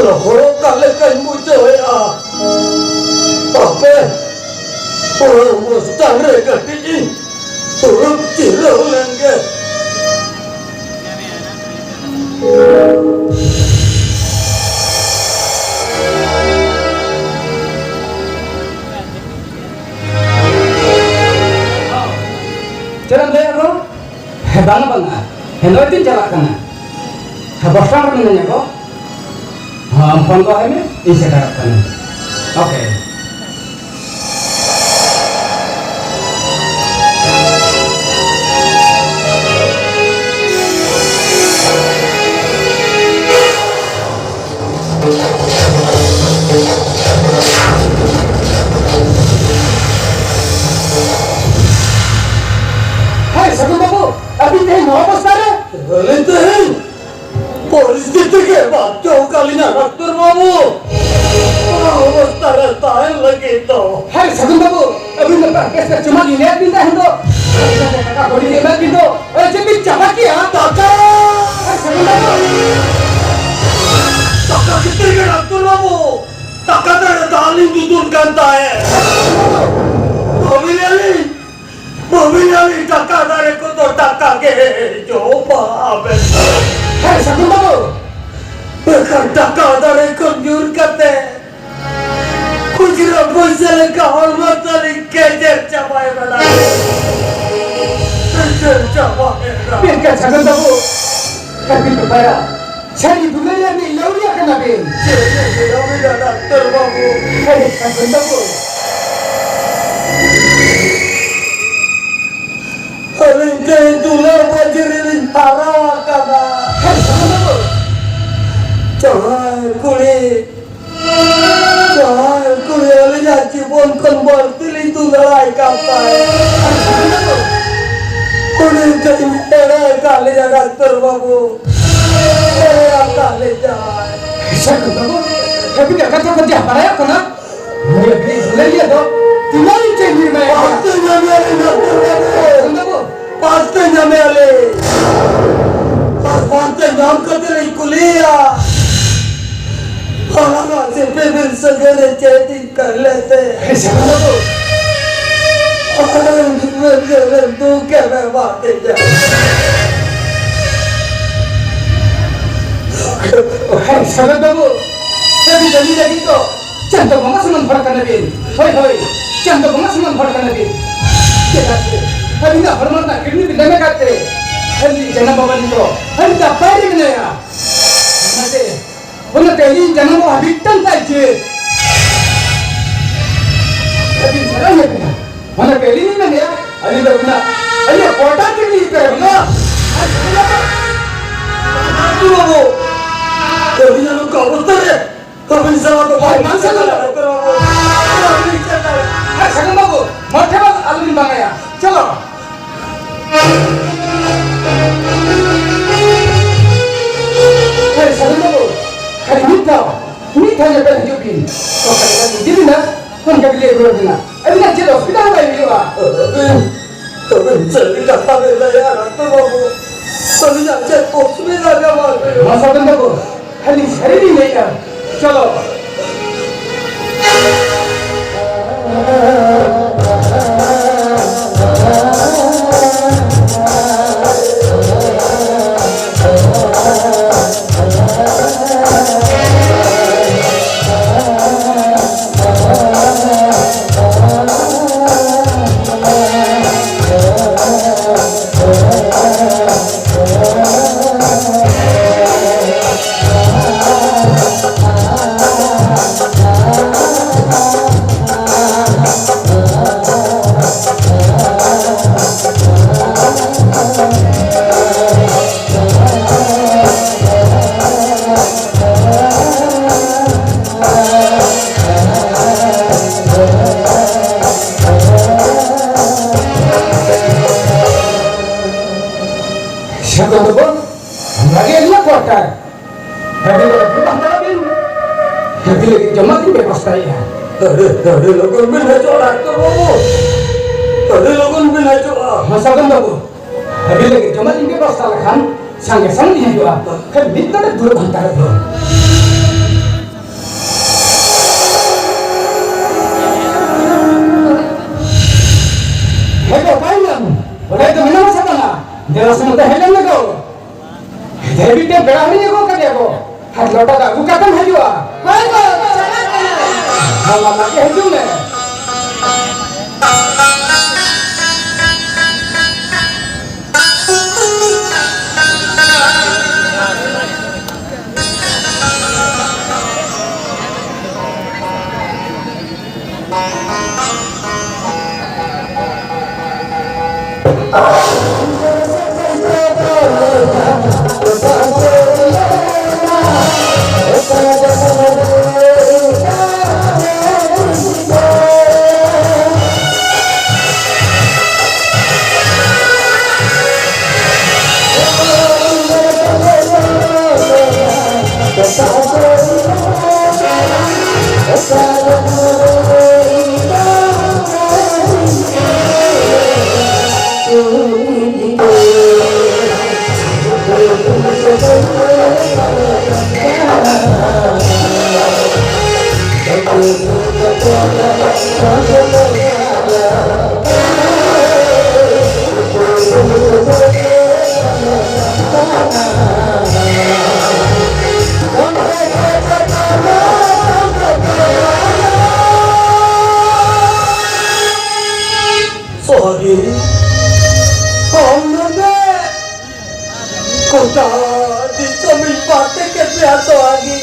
ᱨᱚᱦᱚᱲᱚᱜ ᱠᱟᱱ ᱞᱮᱠᱟᱧ ᱵᱩᱡᱷᱟᱹᱣᱮᱫᱼᱟ᱾ ᱦᱟᱯᱮ, ᱚᱱᱟ ᱚᱵᱚᱥᱛᱷᱟ ᱨᱮ ᱠᱟᱹᱴᱤᱡ ᱤᱧ ᱫᱩᱲᱩᱵ ᱡᱤᱨᱟᱹᱣ ᱞᱮᱱ ᱜᱮ᱾ ᱪᱮᱫ ᱮᱢ ᱞᱟᱹᱭᱮᱫ ᱨᱚᱲ? ᱦᱮᱸ, ᱵᱟᱝᱟ, ᱵᱟᱝᱟ᱾ ᱦᱮᱸ, ᱱᱚᱜᱼᱚᱭ ᱛᱤᱧ ᱪᱟᱞᱟᱜ ᱠᱟᱱᱟ᱾ ᱦᱮᱸ, ᱵᱚᱥ ᱥᱴᱮᱱᱰ ᱨᱮ ᱢᱤᱱᱟᱹᱧᱟ ᱜᱚ᱾ ᱦᱮᱸ, ᱟᱢ ᱯᱷᱳᱱ ᱫᱚᱦᱚᱭ ᱢᱮ, ᱤᱧ ᱥᱮᱴᱮᱨᱚᱜ ᱠᱟᱹᱱᱟᱹᱧ᱾ ᱳᱠᱮ᱾ ᱦᱮᱸ, ᱥᱟᱹᱜᱩᱱ ᱵᱟᱹᱵᱩ, ᱟᱹᱵᱤᱱ ᱛᱮᱦᱮᱧ ᱱᱚᱣᱟ ᱚᱵᱚᱥᱛᱷᱟ ᱨᱮ? ᱟᱹᱞᱤᱧ ᱛᱮᱦᱮᱧ ᱯᱚᱨᱤᱥᱛᱷᱤᱛᱤ ᱜᱮ ᱵᱟᱫᱫᱷᱚ ᱟᱠᱟᱫ ᱞᱤᱧᱟ, ᱰᱟᱠᱛᱚᱨ ᱵᱟᱹᱵᱩ᱾ ᱚᱱᱟ ᱚᱵᱚᱥᱛᱷᱟ ᱨᱮ ᱛᱟᱦᱮᱱ ᱞᱟᱹᱜᱤᱫ ᱫᱚ᱾ ᱦᱮᱸ, ᱥᱟᱹᱜᱩᱱ ᱵᱟᱹᱵᱩ, ᱟᱹᱵᱤᱱ ᱫᱚ ᱵᱮᱥ ᱵᱮᱥ ᱡᱚᱢᱟᱜ ᱞᱤᱧ ᱞᱟᱹᱭᱟᱫ ᱵᱤᱱ ᱛᱟᱦᱮᱸ ᱫᱚ᱾ ᱴᱟᱠᱟ ᱠᱚ ᱞᱤᱧ ᱮᱢᱟᱫ ᱵᱤᱱ ᱫᱚ᱾ ᱟᱨ ᱪᱮᱫ ᱵᱤᱱ ᱪᱟᱵᱟ ᱠᱮᱜᱼᱟ? ᱴᱟᱠᱟ! ᱦᱮᱸ, ᱥᱟᱹᱜᱩᱱ ᱵᱟᱹᱵᱩ᱾ ᱴᱟᱠᱟ ᱠᱷᱟᱹᱛᱤᱨ ᱜᱮ, ᱰᱟᱠᱛᱚᱨ ᱵᱟᱹᱵᱩ, ᱴᱟᱠᱟ ᱫᱟᱨᱮ ᱫᱟᱜ ᱞᱤᱧ ᱫᱩᱫᱩᱞ ᱠᱟᱱ ᱛᱟᱦᱮᱸᱫ᱾ ᱵᱷᱟᱹᱵᱤ ᱞᱮᱭᱟᱞᱤᱧ, ᱵᱷᱟᱹᱵᱤ ᱞᱮᱭᱟᱞᱤᱧ ᱴᱟᱠᱟ ᱫᱟᱨᱮ ᱠᱚᱫᱚ ᱴᱟᱠᱟ ᱜᱮ ᱡᱚᱢᱟ ᱟᱵᱮᱱ᱾ ᱦᱮᱸ, ᱥᱟᱹᱜᱩᱱ ᱵᱟᱹᱵᱩ᱾ ᱢᱮᱱᱠᱷᱟᱱ ᱴᱟᱠᱟ ᱫᱟᱨᱮ ᱠᱷᱚᱱ ᱧᱩᱨ ᱠᱟᱛᱮ ᱠᱷᱩᱪᱨᱟᱹ ᱯᱚᱭᱥᱟ ᱞᱮᱠᱟ ᱦᱚᱲᱢᱚ ᱛᱟᱹᱞᱤᱧ ᱜᱮᱡᱮᱨ ᱪᱟᱵᱟᱭᱮᱱᱟ᱾ ᱜᱮᱡᱮᱨ ᱪᱟᱵᱟᱭᱮᱱᱟ᱾ ᱢᱮᱱᱠᱷᱟᱱ ᱥᱟᱹᱜᱩᱱ ᱵᱟᱹᱵᱩ, ᱠᱟᱹᱴᱤᱡ ᱵᱟᱭᱟ᱾ ᱥᱟᱹᱨᱤ ᱫᱩᱞᱟᱹᱲᱤᱭᱟᱹ ᱨᱤᱱᱤᱡ ᱞᱟᱹᱣᱲᱤᱭᱟᱹ ᱠᱟᱱᱟ ᱵᱤᱱ᱾ ᱪᱮᱫ ᱞᱟᱹᱣᱲᱤᱭᱟᱹ, ᱰᱟᱠᱛᱚᱨ ᱵᱟᱹᱵᱩ? ᱟᱹᱰᱤ ᱥᱟᱹᱜᱩᱱ ᱵᱟᱹᱵᱩ᱾ ᱟᱹᱞᱤᱧ ᱛᱮᱦᱮᱧ ᱫᱩᱞᱟᱹᱲ ᱢᱟᱹᱡᱷᱤ ᱨᱮᱞᱤᱧ ᱦᱟᱨᱟ ᱟᱠᱟᱱᱟ᱾ ᱟᱹᱰᱤ ᱥᱟᱹᱜᱩᱱ ᱵᱟᱹᱵᱩ᱾ ᱡᱟᱦᱟᱸᱭ ᱠᱩᱲᱤ, ᱡᱟᱦᱟᱸᱭ ᱠᱩᱲᱤ ᱟᱹᱞᱤᱧᱟᱜ ᱡᱤᱵᱚᱱ ᱠᱷᱚᱱ ᱵᱟᱹᱲᱛᱤ ᱞᱤᱧ ᱫᱩᱞᱟᱹᱲᱟᱭ ᱠᱟᱱ ᱛᱟᱦᱮᱸᱫ, ᱩᱱᱤ ᱛᱮᱦᱮᱧ ᱮᱲᱮ ᱟᱠᱟᱫ ᱞᱤᱧᱟ, ᱰᱟᱠᱛᱚᱨ ᱵᱟᱹᱵᱩ᱾ ᱮᱲᱮ ᱟᱠᱟᱫ ᱞᱤᱧᱟᱭ᱾ ᱥᱟᱹᱜᱩᱱ ᱵᱟᱹᱵᱩ, ᱦᱟᱹᱯᱤᱫ ᱠᱟᱛᱷᱟ ᱠᱚ ᱡᱟ ᱵᱟᱲᱟᱭᱚᱜ ᱠᱟᱱᱟ, ᱱᱩᱭ ᱟᱹᱠᱷᱨᱤᱧ ᱞᱟᱹᱭ ᱫᱚ ᱛᱤᱱᱟᱹᱜ ᱤᱧ ᱪᱮᱫ ᱧᱩᱭ ᱢᱮ? ᱯᱟᱸᱪᱴᱤ ᱧᱟᱢᱮᱭᱟᱞᱤᱧ, ᱰᱟᱠᱛᱚᱨ ᱵᱟᱹᱵᱩ᱾ ᱥᱟᱹᱜᱩᱱ ᱵᱟᱹᱵᱩ᱾ ᱯᱟᱸᱪᱴᱤ ᱧᱟᱢᱮᱭᱟᱞᱤᱧ᱾ ᱟᱨ ᱯᱟᱸᱪᱴᱤ ᱧᱟᱢ ᱠᱟᱛᱮ ᱞᱤᱧ ᱠᱩᱞᱤᱭᱮᱭᱟ, ᱟᱨ ᱥᱤᱯᱤ ᱵᱤᱱ ᱥᱟᱹᱜᱟᱹᱭ ᱨᱮ ᱪᱮᱫ ᱤᱧ ᱠᱟᱹᱦᱞᱟᱹ ᱛᱮ? ᱦᱮᱸ, ᱥᱟᱹᱜᱩᱱ ᱵᱟᱹᱵᱩ᱾ ᱟᱨ ᱢᱮᱱ ᱫᱩᱠ ᱮᱢ ᱮᱢᱟᱫᱤᱧᱟ᱾ ᱦᱮᱸ, ᱥᱟᱹᱜᱩᱱ ᱵᱟᱹᱵᱩ᱾ ᱟᱹᱵᱤᱱ ᱫᱚ ᱱᱤᱭᱟᱹ ᱞᱟᱹᱜᱤᱫ ᱫᱚ ᱪᱟᱸᱫᱚ ᱵᱚᱸᱜᱟ ᱥᱚᱢᱟᱱ ᱦᱚᱲ ᱠᱟᱱᱟ ᱵᱤᱱ᱾ ᱦᱳᱭ, ᱦᱳᱭ, ᱪᱟᱸᱫᱚ ᱵᱚᱸᱜᱟ ᱥᱚᱢᱟᱱ ᱦᱚᱲ ᱠᱟᱱᱟ ᱵᱤᱱ᱾ ᱪᱮᱫᱟᱜ ᱥᱮ ᱟᱹᱵᱤᱱᱟᱜ ᱦᱚᱲᱢᱚ ᱨᱮᱱᱟᱜ ᱠᱤᱰᱱᱤ ᱵᱤᱱ ᱞᱮᱢᱮ ᱠᱟᱜ ᱛᱮ ᱟᱹᱞᱤᱧ ᱡᱟᱱᱟᱢ ᱵᱟᱵᱟ ᱱᱤᱛᱚᱜ ᱟᱹᱞᱤᱧ ᱫᱚ ᱵᱟᱭᱨᱮ ᱢᱮᱱᱟᱭᱟ᱾ ᱚᱱᱟᱛᱮ ᱚᱱᱟᱛᱮ ᱟᱹᱞᱤᱧ ᱡᱟᱱᱟᱢᱚᱜ ᱦᱟᱹᱵᱤᱡ ᱛᱟᱭ ᱪᱮᱫ? ᱟᱹᱵᱤᱱ ᱥᱟᱨᱟ ᱧᱮᱞ ᱵᱤᱱ᱾ ᱚᱱᱟᱛᱮ ᱟᱹᱞᱤᱧ ᱞᱤᱧ ᱢᱮᱱᱮᱫᱼᱟ, ᱟᱹᱞᱤᱧ ᱫᱚ ᱚᱱᱟ, ᱟᱹᱞᱤᱧᱟᱜ quarter ᱛᱮᱜᱮ ᱞᱤᱧ ᱤᱫᱤ ᱠᱟᱭᱟ, ᱵᱟᱝ? ᱟᱨ ᱥᱟᱹᱜᱩᱱ ᱵᱟᱹᱵᱩ, ᱟᱹᱞᱤᱧᱟᱜ ᱱᱚᱝᱠᱟ ᱚᱵᱚᱥᱛᱷᱟ ᱨᱮ ᱟᱹᱵᱤᱱ ᱥᱟᱞᱟᱜ ᱫᱚ ᱵᱟᱭ ᱵᱟᱝ ᱥᱟᱹᱜᱩᱱ ᱵᱟᱹᱵᱩ᱾ ᱟᱹᱵᱤᱱ ᱪᱮᱫ ᱫᱟᱲᱮ? ᱟᱨ ᱥᱟᱹᱜᱩᱱ ᱵᱟᱹᱵᱩ, ᱢᱚᱴᱷᱮ ᱵᱟᱝ ᱟᱞᱚᱵᱤᱱ ᱵᱟᱝᱟᱭᱟ᱾ ᱪᱚᱞᱚ᱾ ᱦᱮᱸ, ᱥᱟᱹᱜᱩᱱ ᱵᱟᱹᱵᱩ, ᱠᱷᱟᱹᱞᱤ ᱢᱤᱫ ᱫᱷᱟᱣ, ᱢᱤᱫ ᱫᱷᱟᱣ ᱧᱮᱯᱮᱞ ᱦᱤᱡᱩᱜ ᱵᱤᱱ᱾ ᱚᱠᱟ ᱞᱮᱠᱟ ᱤᱫᱤ ᱵᱤᱱᱟ, ᱚᱱᱠᱟ ᱜᱮᱞᱤᱧ ᱨᱩᱣᱟᱹᱲ ᱵᱤᱱᱟ᱾ ᱟᱹᱵᱤᱱᱟᱜ ᱪᱮᱫ ᱚᱥᱩᱵᱤᱫᱷᱟ ᱦᱚᱸ ᱵᱟᱭ ᱦᱩᱭᱩᱜᱼᱟ᱾ ᱟᱹᱵᱤᱱ, ᱟᱹᱵᱤᱱ ᱥᱟᱹᱨᱤ ᱠᱟᱛᱷᱟ ᱵᱤᱱ ᱞᱟᱹᱭᱟ, ᱰᱟᱠᱛᱟᱨ ᱵᱟᱹᱵᱩ᱾ ᱟᱹᱞᱤᱧᱟᱜ ᱪᱮᱫ ᱚᱥᱩᱵᱤᱫᱷᱟ ᱜᱮ ᱵᱟᱝ ᱦᱩᱭᱩᱜᱼᱟ᱾ ᱢᱟ ᱥᱟᱹᱜᱩᱱ ᱵᱟᱹᱵᱩ, ᱟᱹᱞᱤᱧ ᱥᱟᱹᱨᱤ ᱞᱤᱧ ᱞᱟᱹᱭᱮᱫᱼᱟ᱾ ᱪᱚᱞᱚ᱾ ᱥᱟᱹᱜᱩᱱ ᱵᱟᱹᱵᱩ, ᱚᱱᱟ ᱜᱮ ᱟᱹᱞᱤᱧᱟᱜ quarter᱾ ᱟᱹᱰᱤ ᱞᱚᱜᱚᱱ ᱵᱤᱱ ᱦᱟᱛᱟᱣᱟ ᱵᱤᱱ᱾ ᱟᱹᱰᱤ ᱞᱟᱹᱜᱤᱫ ᱡᱚᱢᱟᱜ ᱞᱤᱧ ᱵᱮᱵᱚᱥᱛᱷᱟᱭᱮᱫᱼᱟ᱾ ᱟᱹᱰᱤ, ᱟᱹᱰᱤ ᱞᱚᱜᱚᱱ ᱵᱤᱱ ᱦᱤᱡᱩᱜᱼᱟ, ᱰᱟᱠᱛᱟᱨ ᱵᱟᱹᱵᱩ᱾ ᱟᱹᱰᱤ ᱞᱚᱜᱚᱱ ᱵᱤᱱ ᱦᱤᱡᱩᱜᱼᱟ᱾ ᱦᱮᱸ, ᱥᱟᱹᱜᱩᱱ ᱵᱟᱹᱵᱩ, ᱟᱹᱰᱤ ᱞᱟᱹᱜᱤᱫ ᱡᱚᱢᱟᱜ ᱞᱤᱧ ᱵᱮᱵᱚᱥᱛᱷᱟ ᱞᱮᱠᱷᱟᱱ ᱥᱟᱸᱜᱮ ᱥᱟᱸᱜᱮ ᱞᱤᱧ ᱦᱤᱡᱩᱜᱼᱟ᱾ ᱠᱷᱟᱹᱞᱤ ᱢᱤᱫ ᱜᱷᱟᱹᱲᱤᱡ ᱫᱩᱲᱩᱵ ᱦᱟᱛᱟᱲᱚᱜ ᱵᱤᱱ᱾ ᱥᱚᱢᱚᱭ ᱫᱚ ᱦᱮᱡ ᱞᱮᱱ ᱜᱮᱠᱚ᱾ ᱦᱮᱡ ᱦᱟᱹᱵᱤᱡ ᱛᱮ ᱯᱮᱲᱟ ᱦᱚᱸᱧ ᱟᱹᱜᱩ ᱟᱠᱟᱫᱮᱭᱟ ᱜᱚ᱾ ᱟᱨ ᱞᱚᱴᱟ ᱫᱟᱜ ᱟᱹᱜᱩ ᱠᱟᱛᱮᱢ ᱦᱤᱡᱩᱜᱼᱟ᱾ ᱦᱳᱭ ᱜᱚ, ᱪᱟᱞᱟᱜ ᱠᱟᱱᱟ᱾ ᱦᱮᱸ, ᱢᱟ, ᱢᱟ, ᱦᱤᱡᱩᱜ ᱢᱮ᱾ Sorry. ᱟᱢ ᱱᱚᱰᱮ ᱜᱚᱴᱟ ᱫᱤᱥᱚᱢᱤᱧ ᱯᱟᱱᱛᱮ ᱠᱮᱫ ᱢᱮᱭᱟ ᱛᱚᱣᱟ ᱜᱮ᱾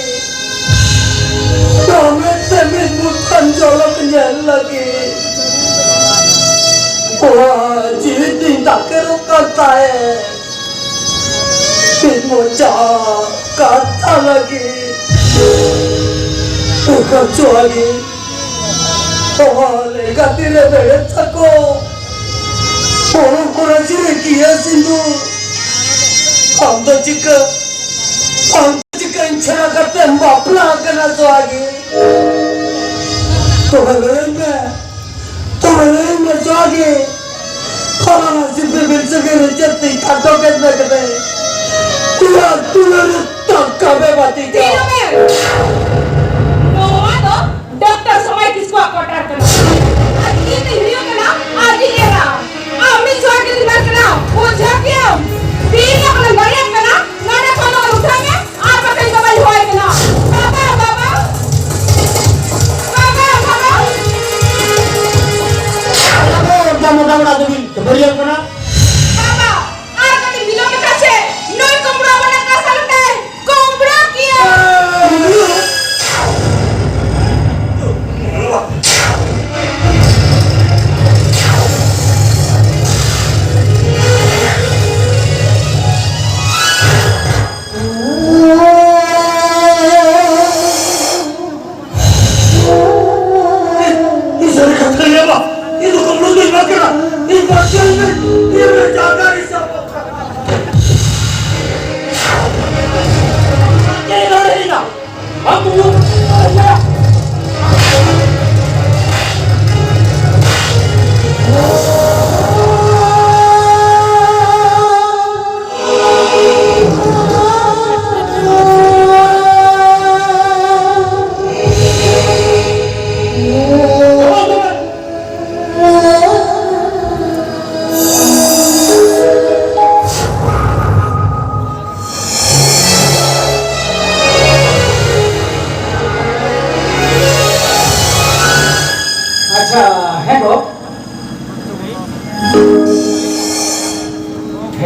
ᱫᱚᱢᱮ ᱥᱮᱢᱤᱧ ᱢᱩᱴᱷᱟᱹᱱ ᱡᱚᱞᱚᱠ ᱧᱮᱞ ᱞᱟᱹᱜᱤᱫ᱾ ᱛᱚᱣᱟ ᱡᱤᱣᱤ ᱛᱤᱧ ᱛᱟᱠᱮᱨᱚᱜ ᱠᱟᱱ ᱛᱟᱦᱮᱸᱫ᱾ ᱢᱤᱫ ᱢᱚᱪᱟ ᱠᱟᱛᱷᱟ ᱞᱟᱹᱜᱤᱫ᱾ ᱮᱱᱠᱷᱟᱱ ᱛᱚᱣᱟ ᱜᱮ᱾ ᱚᱦᱚ ᱞᱮᱸᱜᱟ ᱛᱤᱨᱮ ᱵᱮᱨᱮᱫ ᱛᱟᱠᱚ᱾ ᱯᱚᱨᱚᱵᱽ ᱠᱚᱨᱮ ᱪᱮᱫ ᱠᱤᱭᱟᱹ ᱥᱤᱸᱫᱩᱨ? ᱟᱢ ᱫᱚ ᱪᱤᱠᱟᱹ, ᱟᱢ ᱫᱚ ᱪᱤᱠᱟᱹᱧ ᱪᱷᱟᱲᱟ ᱠᱟᱛᱮᱢ ᱵᱟᱯᱞᱟ ᱟᱠᱟᱱᱟ ᱛᱚᱣᱟ ᱜᱮ? ᱛᱚᱵᱮ ᱞᱟᱹᱭ ᱢᱮ, ᱛᱚᱵᱮ ᱞᱟᱹᱭ ᱢᱮ ᱛᱚᱣᱟ ᱜᱮ᱾ ᱯᱷᱟᱞᱟᱱᱟ ᱥᱤᱯᱤ ᱵᱤᱱ ᱥᱟᱹᱜᱟᱹᱭ ᱨᱮ ᱪᱮᱫ ᱛᱤᱧ ᱠᱷᱟᱴᱚ ᱠᱮᱫ ᱢᱮ ᱠᱟᱛᱮ? ᱤᱧᱟᱜ ᱫᱩᱞᱟᱹᱲ ᱨᱮ ᱛᱟᱠᱟ ᱢᱮ ᱵᱟᱹᱛᱤ ᱠᱟ᱾ ᱛᱤᱨᱚᱵᱮᱱ! ᱱᱚᱣᱟ ᱫᱚ ᱰᱚᱠᱴᱚᱨ ᱥᱚᱢᱟᱭ ᱠᱤᱥᱠᱩᱣᱟᱜ ᱠᱚᱴᱟᱨ ᱠᱟᱱᱟ᱾ ᱟᱨ ᱤᱧ ᱫᱚᱧ ᱦᱩᱭᱩᱜ ᱠᱟᱱᱟ ᱟᱡᱤᱡ ᱮᱨᱟ᱾ ᱟᱢ ᱢᱤᱫ ᱥᱚᱢᱟᱭ ᱠᱤᱥᱠᱩᱣᱟᱜ ᱠᱟᱱᱟ, ᱵᱩᱡᱷᱟᱹᱣ ᱠᱮᱭᱟᱢ?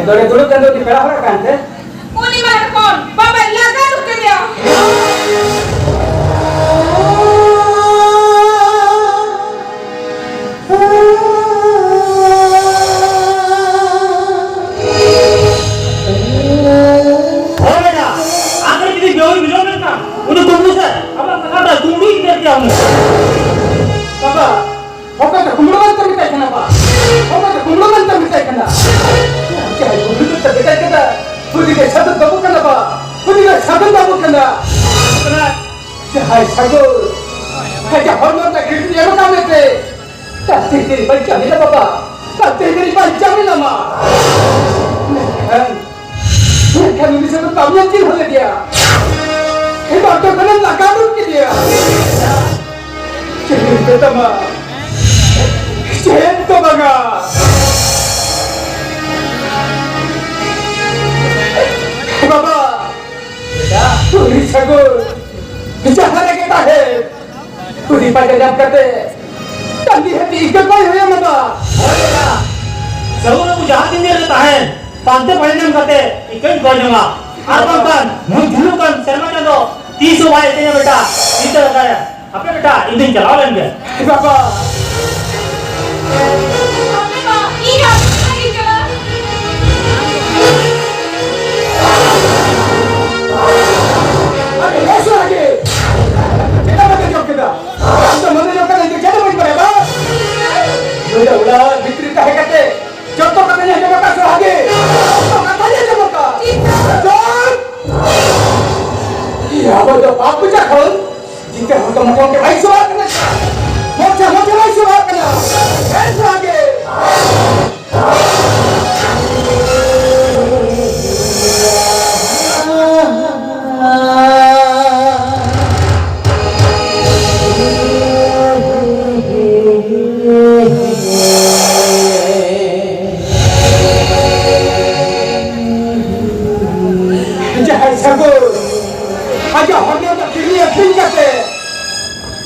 ᱱᱚᱰᱮ ᱫᱩᱲᱩᱵ ᱠᱟᱱ ᱫᱚ ᱩᱱᱤ ᱯᱮᱲᱟ ᱦᱚᱲ ᱠᱟᱱ ᱛᱮ? ᱩᱱᱤ ᱢᱟ ᱦᱚᱯᱚᱱ ᱵᱟᱵᱟᱭ ᱞᱟᱜᱟ ᱩᱰᱩᱠ ᱠᱮᱫᱮᱭᱟ᱾ ᱦᱳᱭ ᱵᱮᱴᱟ, ᱟᱢ ᱨᱮ ᱡᱩᱫᱤ ᱵᱮᱦᱩᱭ ᱵᱩᱡᱷᱟᱹᱣ ᱞᱮᱱᱠᱷᱟᱱ, ᱩᱱᱤ ᱠᱩᱢᱵᱽᱲᱩ ᱥᱮ ᱟᱢᱟᱜ ᱠᱟᱴᱟ ᱫᱚ ᱠᱩᱢᱵᱽᱲᱩᱭ ᱩᱛᱟᱹᱨ ᱠᱮᱭᱟ ᱩᱱᱤ᱾ ᱵᱟᱵᱟ, ᱚᱠᱚᱭ ᱫᱚ ᱠᱩᱢᱵᱽᱲᱩ ᱢᱮᱱᱛᱮ ᱢᱮᱛᱟᱭ ᱠᱟᱱᱟ ᱵᱟ? ᱚᱠᱚᱭ ᱫᱚ ᱠᱩᱢᱵᱽᱲᱩ ᱢᱮᱱᱛᱮ ᱢᱮᱛᱟᱭ ᱠᱟᱱᱟ? ᱡᱟᱦᱟᱸᱭ ᱠᱩᱢᱵᱽᱲᱩ ᱢᱮᱱᱛᱮ ᱢᱮᱛᱟᱭ ᱠᱟᱱᱟ, ᱩᱱᱤ ᱫᱚ ᱥᱟᱹᱫᱷᱩ ᱵᱟᱹᱵᱩ ᱠᱟᱱᱟ ᱵᱟ, ᱩᱱᱤ ᱫᱚ ᱥᱟᱹᱫᱷᱩ ᱵᱟᱹᱵᱩ ᱠᱟᱱᱟ᱾ ᱡᱟᱦᱟᱸᱭ ᱥᱟᱹᱜᱩᱱ, ᱟᱡᱟᱜ ᱦᱚᱲᱢᱚ ᱨᱮᱱᱟᱜ ᱠᱤᱰᱱᱤ ᱮᱢ ᱟᱠᱟᱫ ᱢᱮᱛᱮ, ᱛᱟᱛᱮ ᱛᱮᱨᱮ ᱵᱟᱧᱪᱟᱣ ᱢᱮᱱᱟ ᱵᱟᱵᱟ, ᱛᱟᱛᱮ ᱛᱮᱨᱮ ᱵᱟᱧᱪᱟᱣ ᱢᱮᱱᱟ ᱢᱟ᱾ ᱢᱮᱱᱠᱷᱟᱱ, ᱢᱮᱱᱠᱷᱟᱱ ᱩᱱᱤ ᱥᱟᱹᱜᱩᱱ ᱵᱟᱢ ᱧᱮᱞ ᱪᱤᱱᱦᱟᱹ ᱞᱮᱫᱮᱭᱟ᱾ ᱮᱵᱟᱨ ᱫᱚ ᱠᱷᱚᱱᱮᱢ ᱞᱟᱜᱟ ᱩᱰᱩᱠ ᱠᱮᱫᱮᱭᱟ᱾ ᱪᱮᱫ ᱮᱢ ᱢᱮᱛᱟᱢᱟ? ᱪᱮᱫ ᱫᱚ ᱵᱟᱝᱟ᱾ ᱵᱟᱵᱟ, ᱩᱱᱤ ᱥᱟᱹᱜᱩᱱ ᱡᱟᱦᱟᱸ ᱨᱮᱜᱮ ᱛᱟᱦᱮᱸ, ᱩᱱᱤ ᱯᱟᱸᱡᱟ ᱧᱟᱢ ᱠᱟᱛᱮ ᱴᱟᱺᱰᱤ ᱦᱟᱹᱴᱤ ᱤᱠᱟᱹ ᱠᱚᱭ ᱦᱩᱭ ᱟᱢᱟ ᱵᱟ᱾ ᱦᱳᱭ ᱵᱟ᱾ ᱥᱟᱹᱜᱩᱱ ᱵᱟᱹᱵᱩ ᱡᱟᱦᱟᱸ ᱛᱤᱱ ᱫᱤᱱ ᱨᱮ ᱛᱟᱦᱮᱸᱱ, ᱯᱟᱱᱛᱮ ᱯᱟᱸᱡᱟ ᱧᱟᱢ ᱠᱟᱛᱮ ᱤᱠᱟᱹᱧ ᱠᱚᱭ ᱡᱚᱝᱟ᱾ ᱟᱨ ᱵᱟᱝᱠᱷᱟᱱ ᱱᱩᱭ ᱡᱷᱤᱱᱩ ᱠᱟᱱ ᱥᱮᱨᱢᱟ ᱪᱟᱸᱫᱚ ᱛᱤᱥ ᱦᱚᱸ ᱵᱟᱭ ᱤᱠᱟᱹᱧᱟ ᱵᱮᱴᱟ, ᱪᱤᱱᱛᱟᱹ ᱞᱟᱜᱟᱭᱟ᱾ ᱦᱟᱯᱮ ᱵᱮᱴᱟ, ᱤᱧ ᱫᱩᱧ ᱪᱟᱞᱟᱣ ᱞᱮᱱ ᱜᱮ᱾ ᱮ ᱵᱟᱵᱟ! ᱦᱟᱯᱮ ᱵᱟ, ᱤᱧ ᱦᱚᱸ ᱟᱹᱰᱤ ᱥᱟᱺᱜᱤᱧ ᱪᱟᱞᱟᱜ᱾ ᱟᱨᱮ, ᱦᱮᱸ ᱥᱟᱹᱨᱤ ᱜᱮ! ᱪᱮᱫᱟᱜ ᱵᱟᱯᱮ ᱡᱚᱢ ᱠᱮᱫᱟ? ᱟᱢ ᱫᱚ ᱢᱟᱹᱱᱩ ᱡᱚᱢ ᱠᱟᱛᱮ ᱤᱧ ᱫᱚ ᱪᱮᱫ ᱦᱚᱸ ᱵᱟᱹᱧ ᱵᱟᱲᱟᱭᱟ, ᱵᱟᱝ? ᱱᱩᱭ ᱫᱚ ᱚᱲᱟᱜ ᱵᱷᱤᱛᱨᱤ ᱛᱟᱦᱮᱸ ᱠᱟᱛᱮ ᱡᱚᱛᱚ ᱠᱟᱛᱷᱟᱧ ᱟᱸᱡᱚᱢ ᱟᱠᱟᱫ ᱥᱟᱹᱨᱤ ᱜᱮ! ᱡᱚᱛᱚ ᱠᱟᱛᱷᱟᱧ ᱟᱸᱡᱚᱢ ᱟᱠᱟᱫ! ᱪᱩᱯ! ᱤᱭᱟᱹ, ᱟᱵᱚ ᱫᱚ ᱵᱟᱯ ᱵᱩᱡᱟ ᱠᱷᱚᱱ ᱡᱤᱛᱮ ᱦᱚᱲ ᱫᱚ ᱢᱚᱴᱮ ᱢᱚᱴᱮ ᱵᱟᱭ ᱥᱚᱵᱷᱟᱜ ᱠᱟᱱᱟ᱾ ᱢᱚᱴᱮ ᱢᱚᱴᱮ ᱵᱟᱭ ᱥᱚᱵᱷᱟᱜ ᱠᱟᱱᱟ᱾ ᱦᱮᱸ ᱥᱮ ᱵᱟᱝ ᱜᱮ? ᱡᱟᱦᱟᱸᱭ ᱥᱟᱹᱜᱩᱱ ᱟᱡᱟᱜ ᱦᱚᱲᱢᱚ ᱫᱚ ᱠᱤᱨᱤᱧ ᱟᱹᱠᱷᱨᱤᱧ ᱠᱟᱛᱮ,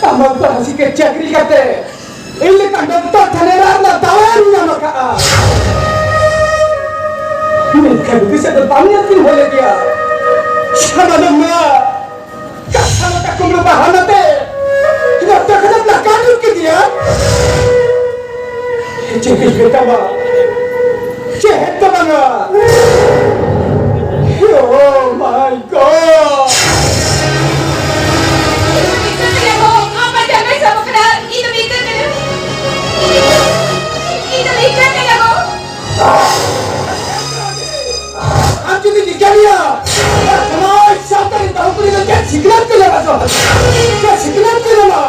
ᱠᱟᱢᱟᱣ ᱛᱟᱦᱟᱥᱤ ᱠᱮ ᱪᱟᱹᱠᱨᱤ ᱠᱟᱛᱮ, ᱤᱧ ᱞᱮᱠᱟ ᱰᱚᱠᱴᱚᱨ ᱡᱮᱱᱟᱨᱮᱞ ᱨᱮᱱᱟᱜ ᱫᱟᱣᱮᱢ ᱧᱟᱢ ᱟᱠᱟᱫᱼᱟ᱾ ᱢᱮᱱᱠᱷᱟᱱ ᱱᱩᱠᱤᱱ ᱥᱮᱫ ᱫᱚ ᱵᱟᱝ ᱧᱮᱞ ᱠᱤᱱ ᱦᱚᱭ ᱞᱮᱫᱮᱭᱟ᱾ ᱥᱟᱱᱟᱢ ᱢᱟ ᱠᱟᱛᱷᱟ ᱞᱮᱠᱟ ᱠᱩᱢᱵᱽᱲᱩ ᱵᱟᱦᱟᱱᱟ ᱛᱮ ᱱᱚᱛᱮ ᱠᱷᱚᱱᱟᱜ ᱞᱟᱜᱟ ᱩᱰᱩᱠ ᱠᱮᱫᱮᱭᱟ᱾ ᱪᱮᱫ ᱤᱧ ᱢᱮᱛᱟᱢᱟ? ᱪᱮᱫ ᱫᱚ ᱵᱟᱝᱟ᱾ Oh my God! ᱤᱧ ᱫᱚ ᱢᱤᱫ ᱠᱟᱱ ᱜᱮᱭᱟ ᱜᱚ᱾ ᱤᱧ ᱫᱚ ᱢᱤᱫ ᱠᱟᱱ ᱜᱮᱭᱟ ᱜᱚ᱾ ᱟᱢ ᱡᱩᱫᱤ ᱱᱤᱝᱠᱟᱹᱱᱤᱭᱟ, ᱥᱚᱢᱟᱡᱽ ᱥᱟᱶᱛᱟ ᱨᱮᱱ ᱵᱟᱹᱦᱩ ᱠᱩᱲᱤ ᱫᱚ ᱪᱮᱫ ᱥᱤᱠᱷᱱᱟᱹᱛ ᱠᱚ ᱧᱟᱢᱟ ᱥᱮ? ᱪᱮᱫ ᱥᱤᱠᱷᱱᱟᱹᱛ ᱠᱚ ᱧᱟᱢᱟ?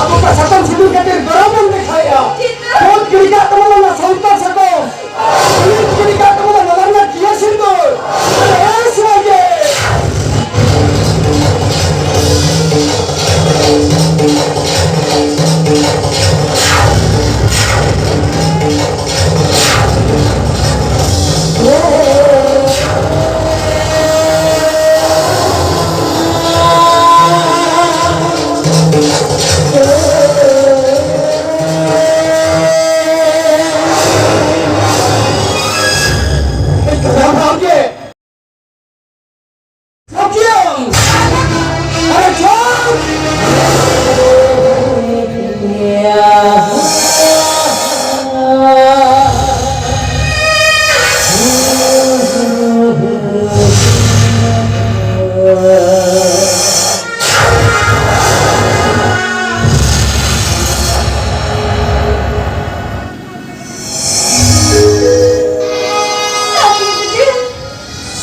ᱟᱵᱚ ᱠᱚ ᱥᱟᱛᱟᱢ ᱥᱤᱸᱫᱩᱨ ᱠᱷᱟᱹᱛᱤᱨ ᱜᱚᱨᱚᱵ ᱵᱚᱱ ᱫᱮᱠᱷᱟᱣᱮᱫᱼᱟ᱾ ᱪᱮᱫ ᱠᱚ ᱜᱤᱰᱤ ᱠᱟᱜ ᱛᱟᱵᱚᱱᱟ ᱱᱚᱣᱟ ᱥᱟᱶᱛᱟ ᱥᱟᱠᱟᱢ? ᱪᱮᱫ ᱠᱚ ᱜᱤᱰᱤ ᱠᱟᱜ ᱛᱟᱵᱚᱱᱟ ᱱᱚᱣᱟ ᱨᱮᱱᱟᱜ ᱠᱤᱭᱟᱹ ᱥᱤᱸᱫᱩᱨ? ᱟᱨ ᱮ ᱥᱚᱢᱟᱡᱽ ᱨᱮ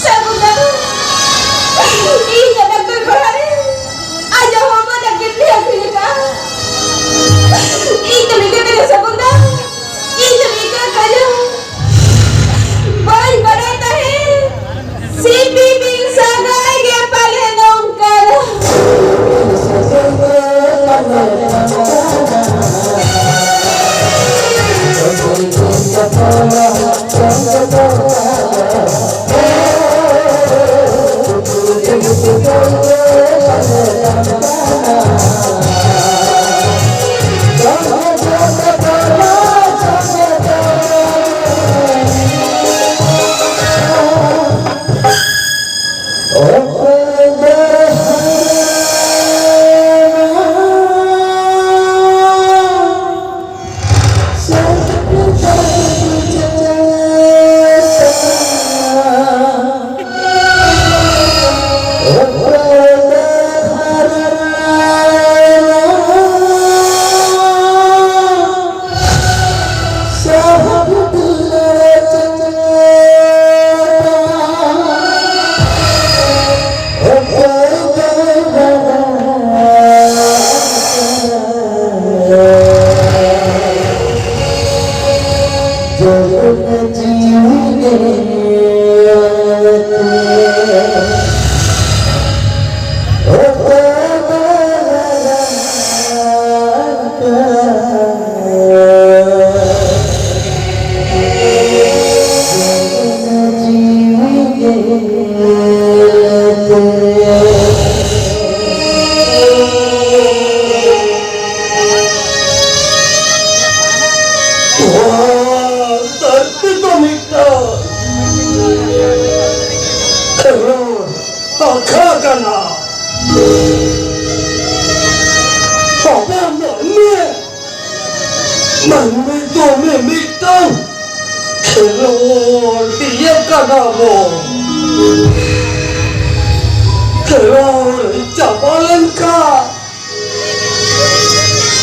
ᱥᱟᱹᱜᱩᱱ ᱫᱟᱫᱟ, ᱤᱧ ᱟᱨ ᱰᱟᱠᱛᱟᱨ ᱵᱟᱦᱟ ᱨᱮ ᱟᱡᱟᱜ ᱦᱚᱲᱢᱚ ᱨᱮᱱᱟᱜ ᱠᱤᱰᱱᱤ ᱟᱹᱠᱷᱨᱤᱧ ᱟᱠᱟᱫᱼᱟ᱾ ᱤᱧ ᱫᱚ ᱢᱤᱫ ᱠᱟᱛᱮ ᱥᱟᱹᱜᱩᱱ ᱫᱟ, ᱤᱧ ᱫᱚ ᱢᱤᱫ ᱠᱟᱛᱮ ᱵᱟᱹᱧ ᱵᱟᱲᱟᱭ ᱛᱟᱦᱮᱸ᱾ ᱥᱤᱯᱤ ᱵᱤᱱ ᱥᱟᱹᱜᱟᱹᱭ ᱜᱮ ᱯᱟᱞᱮᱱ ᱠᱟᱱᱟ᱾ ᱟᱵᱚ ᱢᱟᱹᱱᱢᱤ, ᱢᱟᱹᱱᱢᱤ ᱫᱚ ᱢᱤᱢᱤᱫᱴᱟᱝ ᱠᱷᱮᱞᱳᱰᱤᱭᱟᱹ ᱠᱟᱱᱟ ᱵᱚ᱾ ᱠᱷᱮᱞᱳᱰ ᱪᱟᱵᱟ ᱞᱮᱱᱠᱷᱟᱱ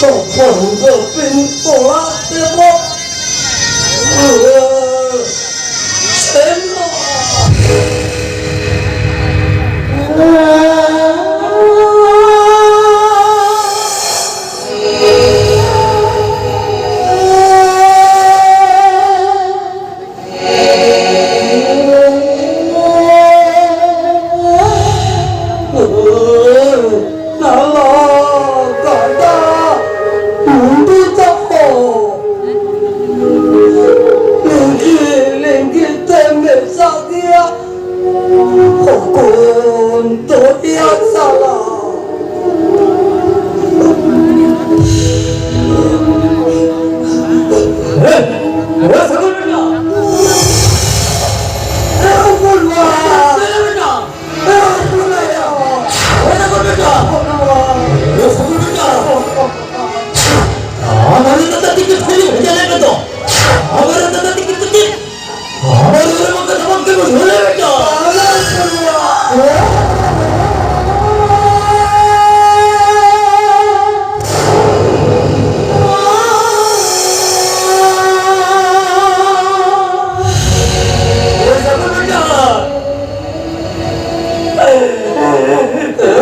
ᱦᱚᱯᱚᱱ ᱦᱚᱯᱤᱱ ᱚᱲᱟᱜ ᱛᱮᱵᱚ ᱨᱩᱣᱟᱹᱲ ᱥᱮᱱᱚᱜᱼᱟ᱾ ᱱᱟᱞᱟ ᱜᱟᱰᱟ ᱢᱩᱸᱰᱩ ᱛᱟᱠᱚ ᱞᱤᱸᱜᱤ ᱞᱤᱸᱜᱤ ᱛᱮ ᱢᱮᱥᱟᱜ ᱜᱮᱭᱟ᱾ ᱦᱚᱯᱚᱱ ᱫᱚᱨᱭᱟ ᱥᱟᱞᱟ᱾ ᱦᱮ, ᱦᱮ, ᱥᱟᱹᱜᱩᱱ ᱵᱮᱴᱟ᱾ ᱦᱮ, ᱦᱚᱯᱚᱱ ᱵᱟ᱾ ᱦᱮ, ᱵᱮᱴᱟ᱾ ᱦᱮ, ᱥᱟᱹᱜᱩᱱ ᱵᱮᱴᱟ᱾ ᱦᱮ, ᱥᱟᱹᱜᱩᱱ ᱵᱮᱴᱟ᱾ ᱟᱢ ᱟᱞᱮ ᱛᱟᱛᱟ ᱛᱤᱠᱤ ᱯᱷᱟᱹᱞᱤ ᱵᱷᱮᱡᱟ ᱞᱮ ᱢᱮ ᱛᱚ᱾ ᱟᱢ ᱟᱞᱮ ᱛᱟᱛᱟ ᱛᱤᱠᱤ ᱛᱤᱠᱤ᱾ ᱟᱢ ᱟᱞᱮ ᱨᱮ ᱢᱟ ᱠᱟᱛᱷᱟ ᱵᱟᱝ ᱠᱟᱹᱢᱤ ᱦᱩᱭ ᱞᱮ ᱢᱮ ᱛᱚ᱾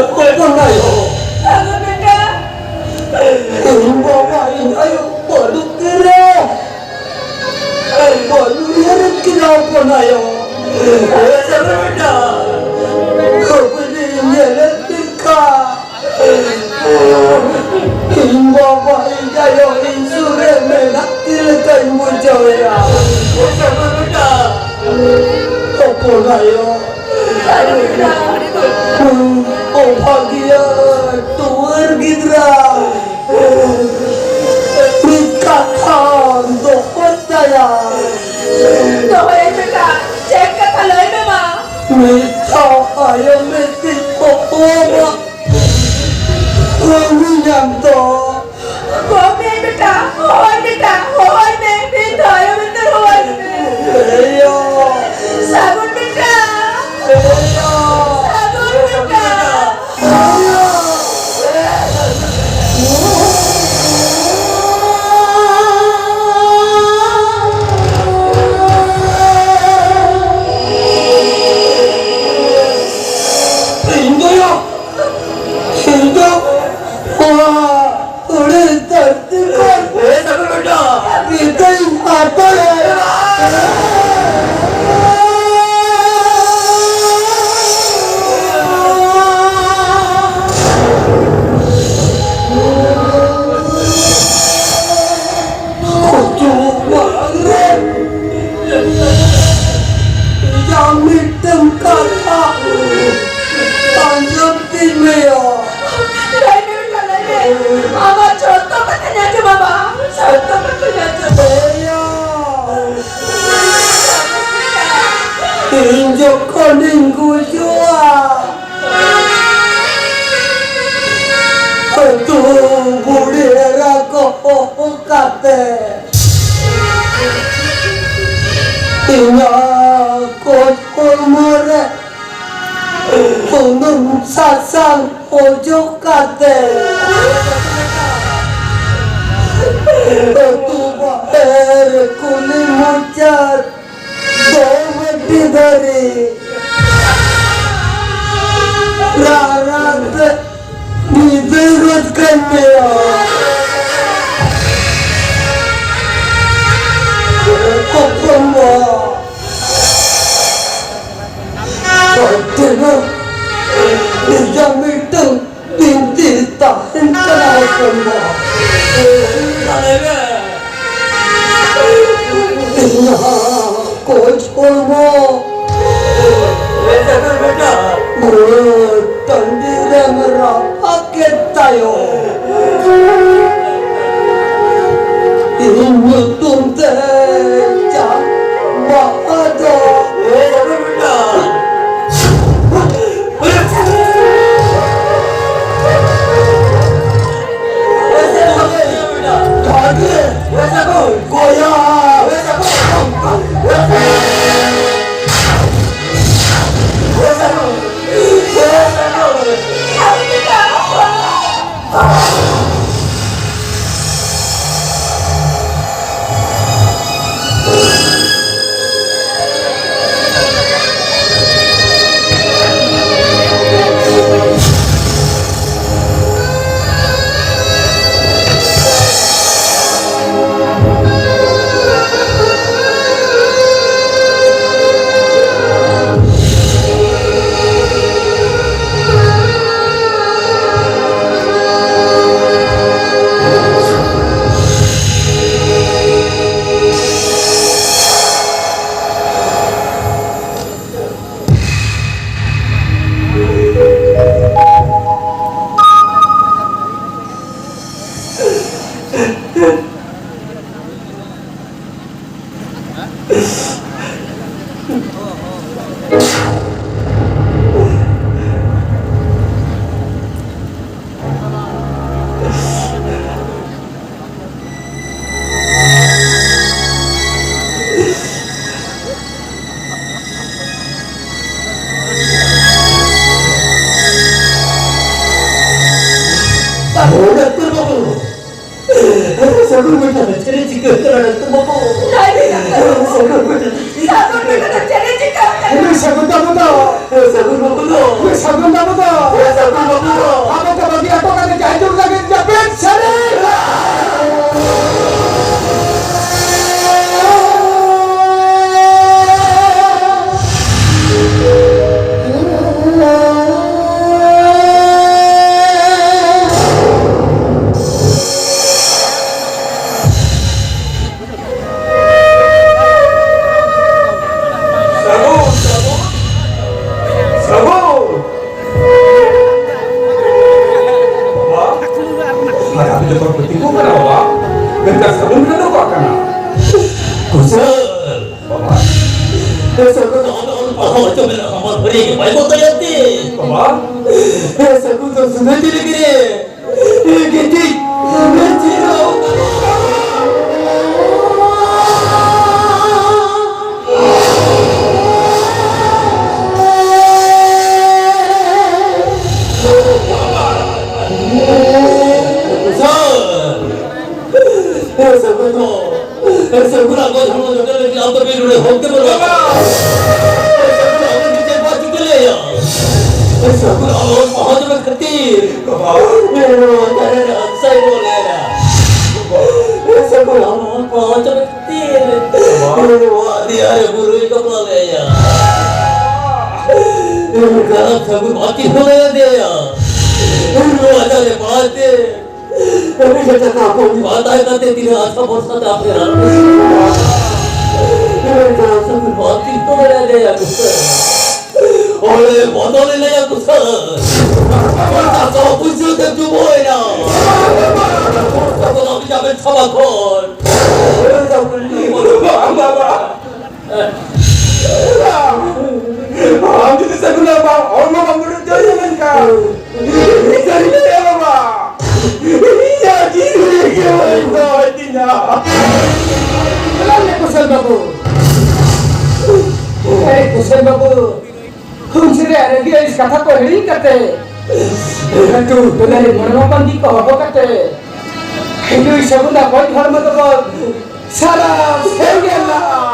ᱚᱠᱚᱭ ᱠᱟᱱᱟᱭ? ᱟᱫᱚ ᱵᱮᱴᱟ, ᱤᱧ ᱵᱟᱵᱟ, ᱤᱧ ᱟᱭᱳ ᱵᱟᱹᱱᱩᱜ ᱠᱤᱱᱟ᱾ ᱵᱟᱹᱱᱩᱜ ᱠᱤᱱᱟ ᱦᱚᱯᱚᱱ ᱟᱭᱳ᱾ ᱟᱫᱚ ᱵᱮᱴᱟ, ᱠᱷᱟᱹᱯᱟᱹᱨᱤ ᱧᱮᱞᱮᱫ ᱯᱮ ᱠᱷᱟᱱ, ᱤᱧ ᱵᱟᱵᱟ, ᱤᱧ ᱟᱭᱳ, ᱤᱧ ᱥᱩᱨ ᱨᱮ ᱢᱮᱱᱟᱜ ᱠᱤᱱ ᱞᱮᱠᱟᱧ ᱵᱩᱡᱷᱟᱹᱣᱮᱫᱼᱟ᱾ ᱦᱚᱯᱚᱱ ᱟᱭᱳ, ᱚᱵᱷᱟᱜᱤᱭᱟᱹ ᱴᱩᱣᱟᱹᱨ ᱜᱤᱫᱽᱨᱟᱹ, ᱢᱤᱫ ᱠᱟᱛᱷᱟᱢ ᱫᱚᱦᱚᱭ ᱛᱟᱭᱟ᱾ ᱫᱚᱦᱚᱭᱟᱹᱧ ᱵᱮᱴᱟ, ᱪᱮᱫ ᱠᱟᱛᱷᱟ ᱞᱟᱹᱭ ᱢᱮ ᱢᱟ᱾ ᱢᱤᱫ ᱫᱷᱟᱣ ᱟᱭᱳ ᱢᱮ ᱛᱤᱧ ᱚ, ᱵᱟᱵᱟ᱾ ᱚ, ᱧᱟᱢ ᱛᱚ᱾ ᱦᱚᱦᱚᱭ ᱢᱮ ᱵᱮᱴᱟ, ᱦᱚᱦᱚᱭ ᱵᱮᱴᱟ, ᱦᱚᱦᱚᱭ ᱢᱮ, ᱵᱤᱱ ᱫᱟᱭᱟ ᱵᱮᱴᱟ, ᱦᱚᱦᱚᱭ ᱢᱮ᱾ ᱮᱭᱳ᱾ ᱥᱟᱹᱜᱩᱱ ᱵᱮᱴᱟ᱾ ᱮᱭᱳ᱾ ᱥᱟᱹᱜᱩᱱ ᱵᱮᱴᱟ᱾ ᱮᱭᱳ᱾ ᱤᱧ ᱫᱚ ᱭᱟ, ᱤᱧ ᱫᱚ ᱱᱚᱣᱟ ᱟᱹᱲᱟᱹ ᱫᱷᱟᱹᱨᱛᱤ ᱠᱷᱚᱱ ᱵᱤᱫᱟᱹᱭ ᱦᱟᱛᱟᱣᱟ᱾ ᱦᱤᱡᱩᱜ ᱢᱟᱲᱟᱝ ᱨᱮ ᱤᱧᱟᱜ ᱢᱤᱫᱴᱟᱝ ᱠᱟᱛᱷᱟ ᱟᱸᱡᱚᱢ ᱛᱤᱧ ᱢᱮ ᱭᱟ᱾ ᱞᱟᱹᱭ ᱢᱮ ᱵᱮᱴᱟ, ᱞᱟᱹᱭ ᱢᱮ᱾ ᱟᱢᱟᱜ ᱡᱚᱛᱚ ᱠᱟᱛᱷᱟᱧ ᱟᱸᱡᱚᱢᱟ ᱵᱟ, ᱡᱚᱛᱚ ᱠᱟᱛᱷᱟᱧ ᱟᱸᱡᱚᱢᱟ᱾ ᱮᱭᱟ, ᱤᱧ ᱡᱚᱠᱷᱚᱱᱤᱧ ᱜᱩᱡᱩᱜᱼᱟ, ᱟᱹᱛᱩ ᱵᱩᱰᱷᱤ ᱮᱨᱟ ᱠᱚ ᱦᱚᱦᱚ ᱠᱟᱛᱮ ᱤᱧᱟᱜ ᱠᱚᱪ ᱦᱚᱲᱢᱚ ᱨᱮ ᱥᱩᱱᱩᱢ ᱥᱟᱥᱟᱝ ᱚᱡᱚᱜ ᱠᱟᱛᱮ ᱟᱹᱛᱩ ᱵᱟᱦᱮᱨ ᱠᱩᱞᱦᱤ ᱢᱩᱪᱟᱹᱫ ᱫᱚ ᱢᱟᱹᱴᱤ ᱫᱟᱨᱮ ᱨᱟᱨᱟ ᱛᱮ ᱧᱤᱫᱟᱹ ᱜᱚᱫ ᱠᱟᱹᱧ ᱢᱮᱭᱟ᱾ ᱦᱚᱯᱚᱱ ᱵᱟ, ᱟᱡ ᱛᱮᱜᱮ ᱱᱤᱡᱟᱜ ᱢᱤᱫᱴᱟᱝ ᱵᱤᱱᱛᱤ ᱛᱟᱦᱮᱱ ᱠᱟᱱᱟ ᱦᱚᱯᱚᱱ ᱵᱟ᱾ ᱤᱧᱟᱜ ᱠᱚᱪ ᱦᱚᱲᱢᱚ ᱜᱩᱲᱟᱹ ᱴᱟᱺᱰᱤ ᱨᱮᱢ ᱨᱟᱯᱟᱜ ᱠᱮᱫ ᱛᱟᱭᱚᱢ, ᱤᱧ ᱧᱩᱛᱩᱢ ᱛᱮ ᱪᱟᱢ ᱵᱟᱦᱟ ᱫᱚ᱾ ᱮ ᱥᱟᱹᱜᱩᱱ ᱵᱮᱴᱟ᱾ ᱮ ᱥᱟᱹᱜᱩᱱ ᱵᱮᱴᱟ᱾ ᱥᱟᱹᱜᱩᱱ ᱵᱮᱴᱟ ᱫᱚ ᱪᱮᱫ ᱮ ᱪᱤᱠᱟᱹ ᱠᱟᱱᱟ ᱰᱟᱠᱛᱟᱨ ᱵᱟᱹᱵᱩ? ᱥᱟᱹᱜᱩᱱ ᱵᱮᱴᱟ ᱫᱚ ᱪᱮᱫ ᱮ ᱪᱤᱠᱟᱹ ᱠᱟᱱᱟ? ᱥᱟᱹᱜᱩᱱ ᱵᱟᱹᱵᱩ ᱫᱚ, ᱥᱟᱹᱜᱩᱱ ᱵᱟᱹᱵᱩ ᱫᱚ, ᱥᱟᱹᱜᱩᱱ ᱵᱟᱹᱵᱩ ᱫᱚ, ᱥᱟᱹᱜᱩᱱ ᱵᱟᱹᱵᱩ ᱫᱚ ᱟᱵᱚ ᱠᱚ ᱵᱟᱹᱜᱤ ᱦᱚᱴᱚ ᱠᱟᱛᱮ ᱡᱟᱭᱡᱩᱜᱽ ᱞᱟᱹᱜᱤᱫ ᱡᱟᱹᱯᱤᱫ ᱥᱟᱹᱨᱤ᱾ ᱥᱟᱹᱜᱩᱱ, ᱥᱟᱹᱜᱩᱱ, ᱥᱟᱹᱜᱩᱱ᱾ ᱵᱟᱵᱟ, ᱟᱨ ᱟᱯᱮ ᱡᱚᱛᱚ ᱯᱮ ᱛᱤᱸᱜᱩ ᱠᱟᱱᱟ ᱵᱟᱵᱟ᱾ ᱢᱮᱱᱠᱷᱟᱱ ᱥᱟᱹᱜᱩᱱ ᱨᱮᱫᱚ ᱚᱠᱟ ᱠᱟᱱᱟ? ᱠᱩᱥᱟᱹᱞ᱾ ᱵᱟᱵᱟ᱾ ᱮ ᱥᱟᱹᱜᱩᱱ ᱫᱚ ᱚᱞ ᱯᱟᱲᱦᱟᱣ ᱦᱚᱪᱚ ᱢᱮᱱᱟᱜ ᱟᱢᱟᱜ ᱵᱷᱟᱹᱨᱤ ᱜᱮ ᱵᱟᱭ ᱵᱚᱛᱚᱨ ᱛᱮ᱾ ᱵᱟᱵᱟ᱾ ᱮ ᱥᱟᱹᱜᱩᱱ ᱫᱚ ᱥᱩᱫᱷᱟᱹ ᱛᱤᱨᱮ ᱜᱮ ᱜᱤᱛᱤᱡ ᱡᱤᱨᱟᱹᱣ ᱠᱟᱱᱟ᱾ ᱮ ᱥᱟᱹᱜᱩᱱ ᱫᱚ ᱮ ᱥᱟᱹᱜᱩᱱ, ᱟᱵᱚ ᱫᱷᱚᱨᱢᱚ ᱡᱚᱴᱮᱫ ᱞᱟᱹᱜᱤᱫ ᱟᱢ ᱫᱚ ᱵᱤᱨ ᱨᱮ ᱦᱚᱠ ᱛᱮ ᱵᱟᱹᱱᱩᱜᱼᱟ᱾ ᱮ ᱥᱟᱹᱜᱩᱱ, ᱟᱢ ᱫᱚ ᱪᱮᱫ ᱵᱟᱝ ᱪᱤᱠᱟᱹ ᱞᱮᱭᱟ? ᱮ ᱥᱟᱹᱜᱩᱱ, ᱟᱢ ᱚᱞ ᱯᱟᱲᱦᱟᱣ ᱡᱚᱢᱮᱫ ᱠᱷᱟᱹᱛᱤᱨ ᱮ ᱱᱚᱣᱟ ᱫᱟᱨᱮ ᱨᱮ ᱟᱢᱥᱟᱭ ᱵᱚᱞ ᱮᱱᱟ᱾ ᱮ ᱥᱟᱹᱜᱩᱱ, ᱟᱢ ᱚᱞ ᱯᱟᱲᱦᱟᱣ ᱡᱚᱢᱮᱫ ᱠᱷᱟᱹᱛᱤᱨ ᱮ ᱱᱚᱣᱟ ᱫᱮᱭᱟ ᱨᱮ ᱵᱩᱨᱩᱭ ᱠᱚᱯᱞᱟ ᱞᱮᱭᱟ᱾ ᱮ ᱥᱟᱹᱜᱩᱱ, ᱵᱟᱹᱠᱤ ᱦᱚᱸ ᱞᱮᱭᱟ᱾ ᱮ ᱱᱚᱣᱟ ᱫᱟᱨᱮ ᱯᱟᱲᱟᱛᱮ ᱟᱹᱰᱤ ᱜᱮ ᱴᱟᱠᱟ ᱠᱚ ᱵᱟᱫᱟᱭ ᱠᱟᱛᱮ ᱛᱤᱱᱟᱹᱜ ᱟᱥᱟ ᱵᱷᱚᱨᱥᱟ ᱛᱮ ᱟᱯᱮ ᱨᱟᱱ ᱯᱮ ᱥᱤᱫᱷᱟᱹᱣᱟ᱾ ᱢᱮᱱᱠᱷᱟᱱ ᱥᱩᱫᱷᱩ ᱵᱟᱹᱛᱤᱞ ᱠᱚ ᱢᱮᱱᱟ ᱜᱮᱭᱟ ᱠᱩᱥᱟᱹᱞ᱾ ᱚᱸᱰᱮ ᱵᱚᱫᱚᱞ ᱮᱱᱟᱭᱟ ᱠᱩᱥᱟᱹᱞ᱾ ᱴᱟᱠᱟ ᱯᱩᱭᱥᱟᱹ ᱛᱮ ᱰᱩᱵᱟᱹᱭᱮᱱᱟ᱾ ᱵᱷᱚᱨᱥᱟ ᱠᱚ ᱫᱟᱵᱤ ᱡᱟᱵᱮ ᱪᱷᱟᱵᱟ ᱠᱷᱚᱱ᱾ ᱵᱟᱝ ᱵᱟᱵᱟ᱾ ᱟᱢ ᱡᱩᱫᱤ ᱥᱟᱹᱜᱩᱱ ᱟᱢᱟᱜ ᱦᱚᱲᱢᱚ ᱵᱟᱢ ᱵᱟᱹᱲᱤᱡ ᱦᱚᱪᱚᱭᱟ ᱢᱮᱱᱠᱷᱟᱱ, ᱤᱧ ᱥᱟᱹᱨᱤ ᱞᱟᱹᱭᱟ ᱵᱟᱵᱟ, ᱤᱧᱟᱜ ᱡᱤᱣᱤ ᱜᱮ ᱵᱟᱹᱲᱤᱡ ᱫᱚᱦᱚᱭ ᱛᱤᱧᱟ᱾ ᱪᱟᱞᱟᱜ ᱢᱮ ᱠᱩᱥᱟᱹᱞ ᱵᱟᱹᱵᱩ᱾ ᱟᱨᱮ ᱠᱩᱥᱟᱹᱞ ᱵᱟᱹᱵᱩ, ᱦᱩᱱᱥᱤ ᱨᱮ ᱨᱟᱹᱜᱤ ᱟᱹᱲᱤᱥ ᱠᱟᱛᱷᱟ ᱠᱚ ᱦᱤᱲᱤᱧ ᱠᱟᱛᱮ, ᱞᱟᱹᱴᱩ ᱫᱩᱞᱟᱹᱲᱤ ᱢᱚᱱᱚ ᱵᱟᱸᱫᱤ ᱠᱚ ᱦᱚᱦᱚ ᱠᱟᱛᱮ, ᱥᱟᱹᱜᱩᱱ ᱫᱟ ᱜᱚᱡ ᱦᱚᱲᱢᱚ ᱫᱚᱵᱚ ᱥᱟᱨᱟ ᱥᱮᱸᱜᱮᱞ ᱞᱟᱜᱼᱟ᱾